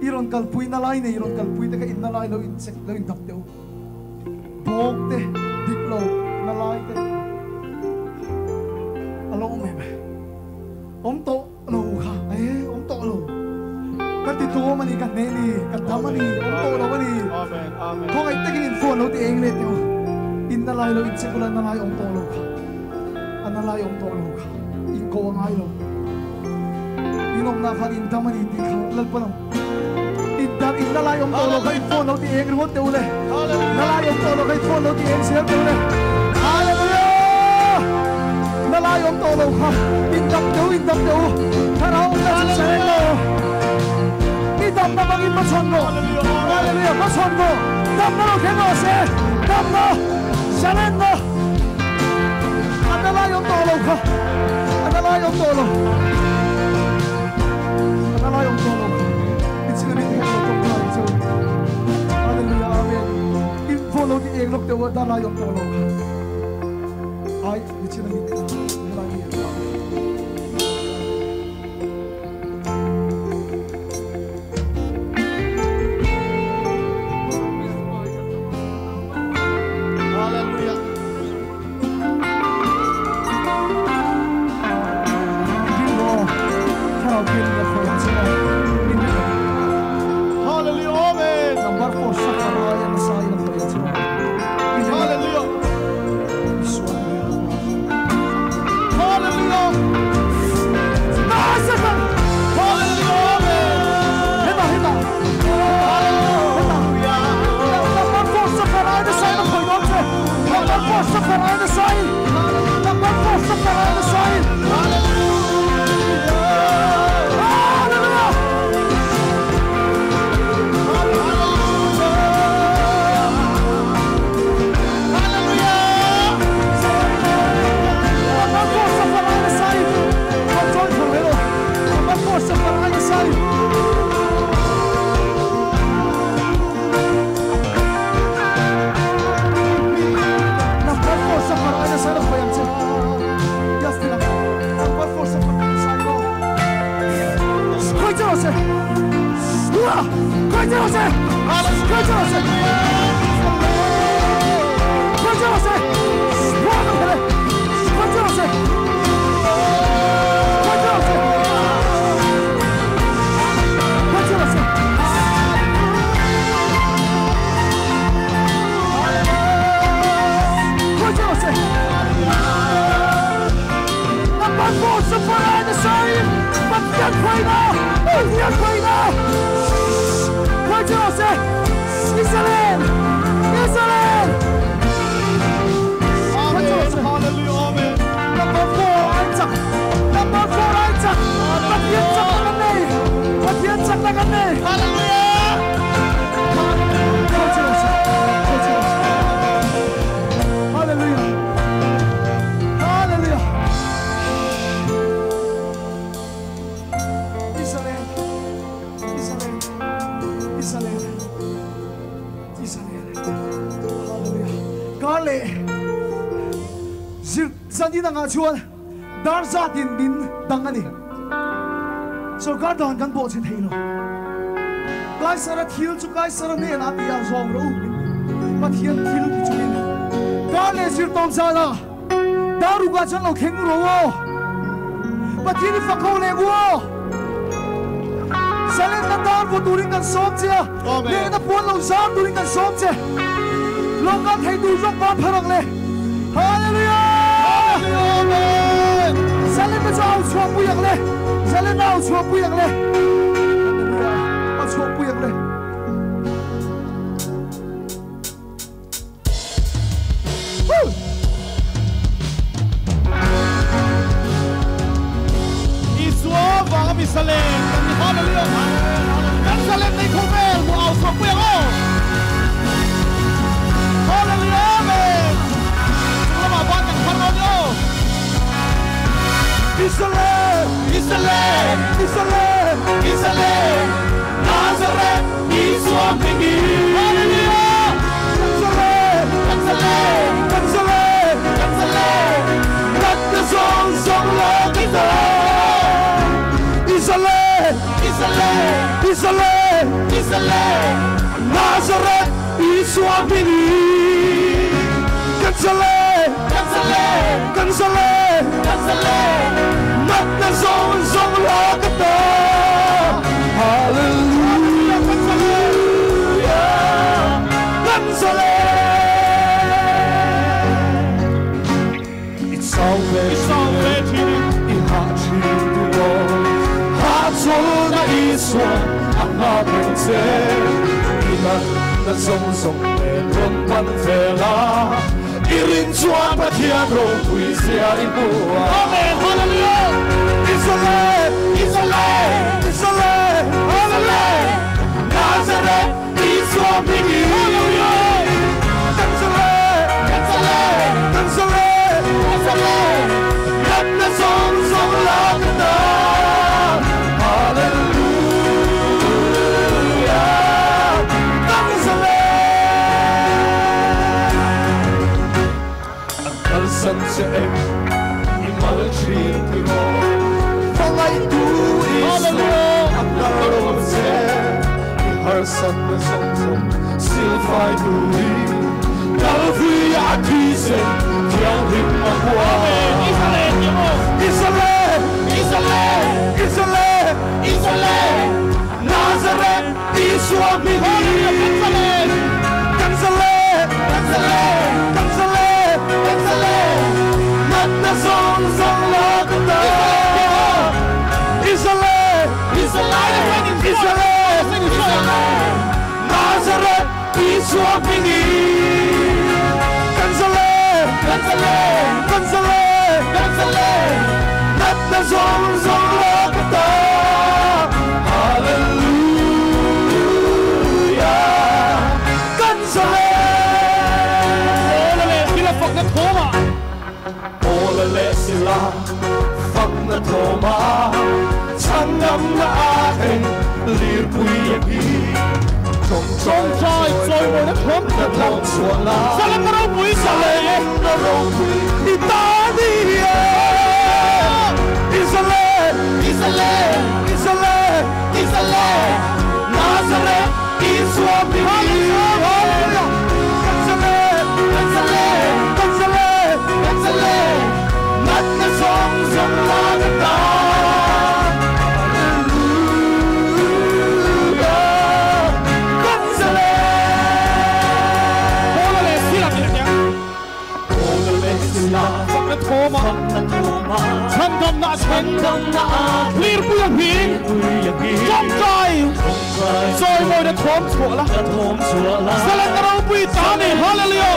Iron kalpui na lai nei iron kalpui te ka in na lai lo in check lo in dap teu. Bok te dik lo na lai te. Alo om em. Om to lo kha. Eh om to lo. Ka ti tu mani ka ne ni ka tham ani om to lo mani. Amen amen. Thong ai takin in phone lo ti eng le teu. In na lai lo in check la na lai om to lo kha. An na lai om to lo kha. In ko ngai lo. Inom na khan in damani ti kha lalpanam. In dam in na lai om to lo kha in phone lo ti eng ruat teu le. Na lai om to lo kha in phone lo ti eng sel teu le. Hallelujah. Na lai om to lo kha in dam teu in dam teu. Tharau na chu sel lo. Ni dam na bangin ma chon go. Hallelujah ma chon go. Dam na lo khen go se. Dam na salen na. An na lai om to lo kha. An na lai om to lo. Hallelujah, amen. In follow the egg, look the word that I am follow. I, it's in the Hallelujah. Hallelujah, amen. Number 4, Sakaraya Nasai na Hallelujah. Hallelujah. Hallelujah, amen. Hita, hita. Hallelujah. Number 4, Sakaraya Nasai na Number 4, Sakaraya Nasai. Number 4, Sakaraya Nasai. Hallelujah. Hallelujah. Hallelujah. Number 4, Sakaraya Nasai. Control for Velo. Number 4, Sakaraya Nasai. Number 4, Sakaraya Nasai na khoyang che. Yes, tila. Number 4, Sakaraya Nasai go. Khoi che se. Ua! Khoi che se. Khoi che se. Khoi che se. Ua ka phele. Khoi che se. Khoi che se. Khoi che se. Khoi che se. Number 4, Sakaraya Nasai. Pathian khoi na. Pathian khoi na. Khoi che se. Israel. Israel. Amen. Hallelujah. Amen. Number 4, Isaac. Number 4, Isaac. Pathian chak na kan nei. Pathian chak na kan nei. Hallelujah. Khoi che se. Khoi che se. Hallelujah. Hallelujah. Israel. Israel. Israel. Israel. Hallelujah. Kale. Zir zanina nga chuan dar zatin min dangani. Sarkar dan kan bo che theilo. Kaisara thil chu kaisara ne na ti a zong ro. Pathian thil ti chuin. Kale zir tom zana. Daru ga chan lo kheng ro wo. Pathian fakho le wo. Salen na dar vo turin kan som che. Amen. Ne na puan lo zar turin kan som che. Long kan thei du jok ba pharang le. Hallelujah. Amen. Salen na chao chuang pui ang le. Salen na chuang pui ang le. Hallelujah. A chuang pui ang le. Woo! Isua vanga mi salen kan ni hallelujah. Kan salen nei khovel mu au so pui ang. Hallelujah. Amen. Lama ba kan pharon yo. Israel! Israel, Israel! Israel, Nazareth, Isua mingi. Hallelujah. Israel! Kan salen, Israel! kan salen, kan Israel Israel Nazareth Isua hmingin Kan zalen Kan zalen Kan zalen Kan zalen Natna zawng zawng la ka ta Hallelujah Kan zalen I chau ve thin i hah thin tiraw Hahchawlna Isua a nghak reng che I natna zawng zawng nen rawn pan ve la I rin chuan Pathian ropui zia i hmu a Amen Hallelujah Israel Israel Israel Hallelujah Nazareth Isua hmingin Hallelujah Kan zalen Kan zalen Kan zalen Kan zalen Natna zawng zawng la ka ta Hallelujah Kan zalen An kalsan che em i mal thin tiraw Hmangaihtu Isua a kal lo che i harsatna zawng zawng silfai turin Kalvui a thi sen thianghlim a hua. Israel Israel Israel Israel Nazareth Isua hmingin Kan zalen Kan zalen Kan zalen Kan zalen Natna zawng zawng la ka ta Israel Israel Israel Israel Nazareth Isua hmingin Kan zalen Kan zalen Kan zalen Kan zalen Natna zawng zawng la ka ta Hallelujah Kan zalen Paula leh Sila fakna thawmah Paula leh Sila fakna thawmah Chhangamna a thleng lirpui a hi Tawngtai chawimawina thawm thawm chhuah la Salem ropui Salem ropui i ta ni e Israel Israel Israel Israel Nazareth Isua hmingin Kan zalen Kan zalen Kan zalen Kan zalen Natna zawng zawng la ka ta Hallelujah Kan zalen Paula leh Sila tih a nia. Paula leh Sila Fakna thawmah Fakna thawmah Chhandamna a thleng Chhandamna a thleng Lirpui a hming Tawngtai Chawimawina thawm chhuah la Zalen ropui ta ni Hallelujah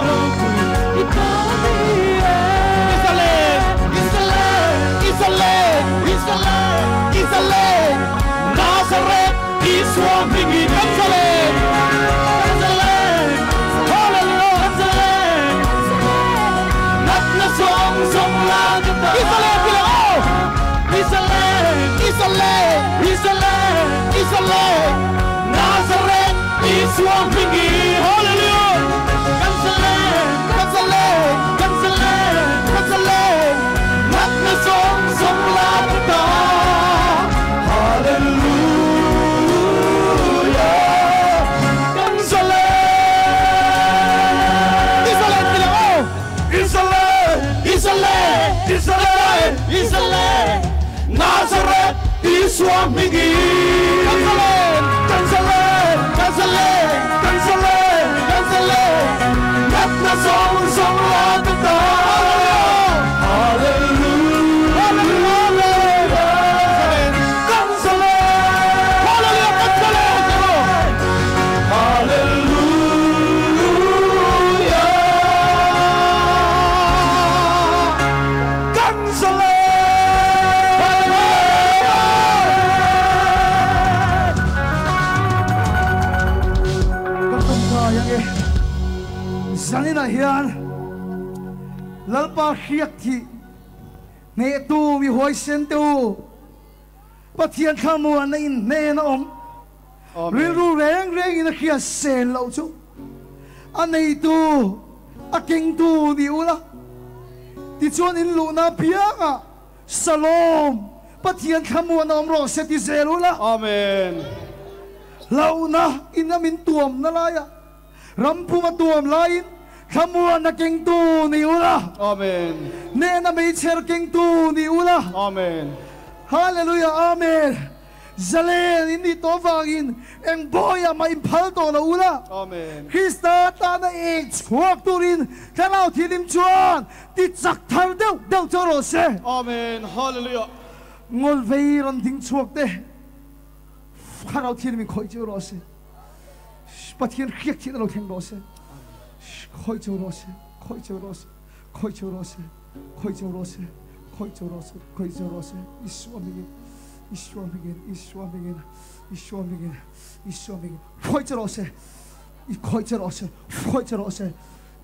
Israel Israel Israel Israel Israel Nazareth Isua hmingin Kan zalen Kan zalen Hallelujah Kan zalen Natna zawng zawng la ka ta Israel ti leh aw Israel Israel Israel Israel Nazareth Isua hmingin Hallelujah Kan zalen Kan zalen Kan zalen Kan zalen Natna zawng zawng la ka ta Hallelujah Kan zalen Israel ti leh aw Israel Israel Israel Israel Nazareth Isua hmingin Kan zalen Kan zalen Kan zalen Kan zalen Kan zalen Natna zawng zawng la ka ta Hallelujah Kan zalen Hallelujah kan zalen Hallelujah Kan zalen Ka tawngtai ang e. Zaninah hian Lalpa hriak thih hnehtu mi huaisen te u. Pathian thlamuanna in hnen a awm. Rilru reng rengin a hriat sen loh chu a neitu, a kengtu ni ula. Tichuan in luhna apiangah Shalom, Pathian thlamuan a awm rawh se ti zel ula. Amen. Hlauhna in a min tuam na laia ram pum a tuam laiin thlamuanna kengtu ni ula. Amen. Nehna meichher kengtu ni ula. Amen. Hallelujah Amen. Zalen in nih tawh vangin eng bawiah mah in phal tawh lo ula. Amen. Krista tana eng chhuak turin Thlarau Thianghlim chuan ti chak thar deuh deuh chauh rawh se. Amen. Hallelujah. Ngawlvei rawn ding chhuak te Thlarau Thianghlim in khawih cheu rawh se. Pathian hriak thihna lo thleng rawh se. Khawih cheu rawh se. Khawih cheu rawh se. Khawih cheu rawh se. Khawih cheu rawh se. Khawih cheu rawh se. Khawih cheu rawh se. Isua hmingin. Isua hmingin. Isua hmingin. Isua hmingin. Isua hmingin. Khawih cheu rawh se. Khawih cheu rawh se. Khawih cheu rawh se.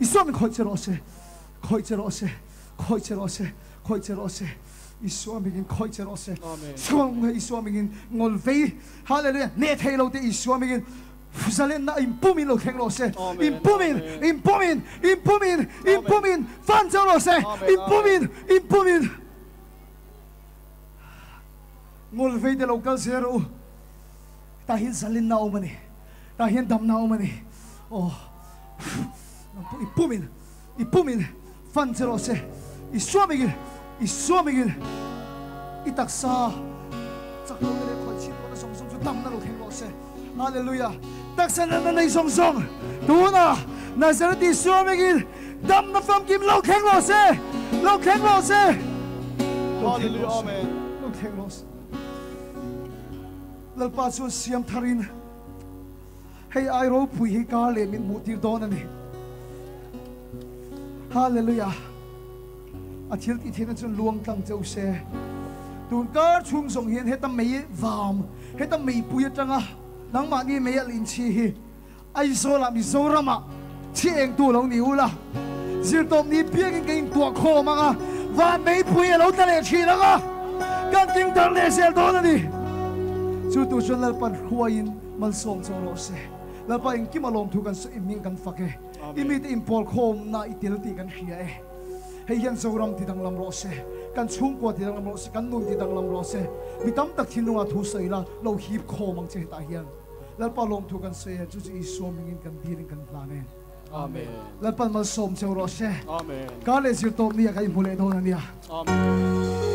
Isua hmingin khawih cheu rawh se. Khawih cheu rawh se. Khawih cheu rawh se. Khawih cheu rawh se. Isua hmingin khawih che rawh se. Chhuang Isua hmingin ngawl vei. Hallelujah. Hneh thei lo te Isua hmingin zalenna in pumin lo thleng rawh se. In pumin, in pumin, in pumin, in pumin fan cheu rawh se. In pumin, in pumin. Ngawl vei te lo kal zel rawh u. Tah hian zalenna a awm a ni. Tah hian damna a awm a ni. Aw. Nang pawh i pumin. I pumin fan che rawh se, i suamingin, i suamingin i taksa chak lohna leh khawih chhiat tawhna zawng zawng chu damna lo thleng rawh se. Hallelujah! Taksa natna nei zawng zawng tunah Nazareth i suamingin damna famkim lo thleng rawh se, lo thleng rawh se, lo thleng rawh se, lo thleng rawh se. Lalpa chuan siam tharin. Hei ai ropui hi kar leh min hmuh tir dawn a ni. Hallelujah! A thil tih theihna chuan luang tlang cheu se. Tun kar chhung zawng hian heta mei vam, heta meipui atanga nangmahni mei alh inchhi hi Aizawlah Mizoramah chhi engtu lo ni ula, zirtawpni piangin ka intuah khawm ang a, van meipui a lo tla leh thin ang a, kan king darh leh zel dawn a ni. Chu tur chuan Lalpan hruaiin Malsawm chaw rawh se. Lalpa engkim a lawmthu kan sawi hming kan fak e. I mite inpawl khawmna i tel tih kan hria e. Hei hian Zoram ti danglam rawh se. Kan chhungkua ti danglam rawh se. Kan nun ti danglam rawh se. Mi tam tak thinlungah thu sawi la, lo hip khawm ang che hetah hian. Lalpa lawmthu kan sawi e, chu chu Isua mingin kan dilin kan hlan e. Amen. Lalpan malsawm cheu rawh se. Amen. Kar leh zirtawp ni ah kan inhmu leh dawn a nia. Amen.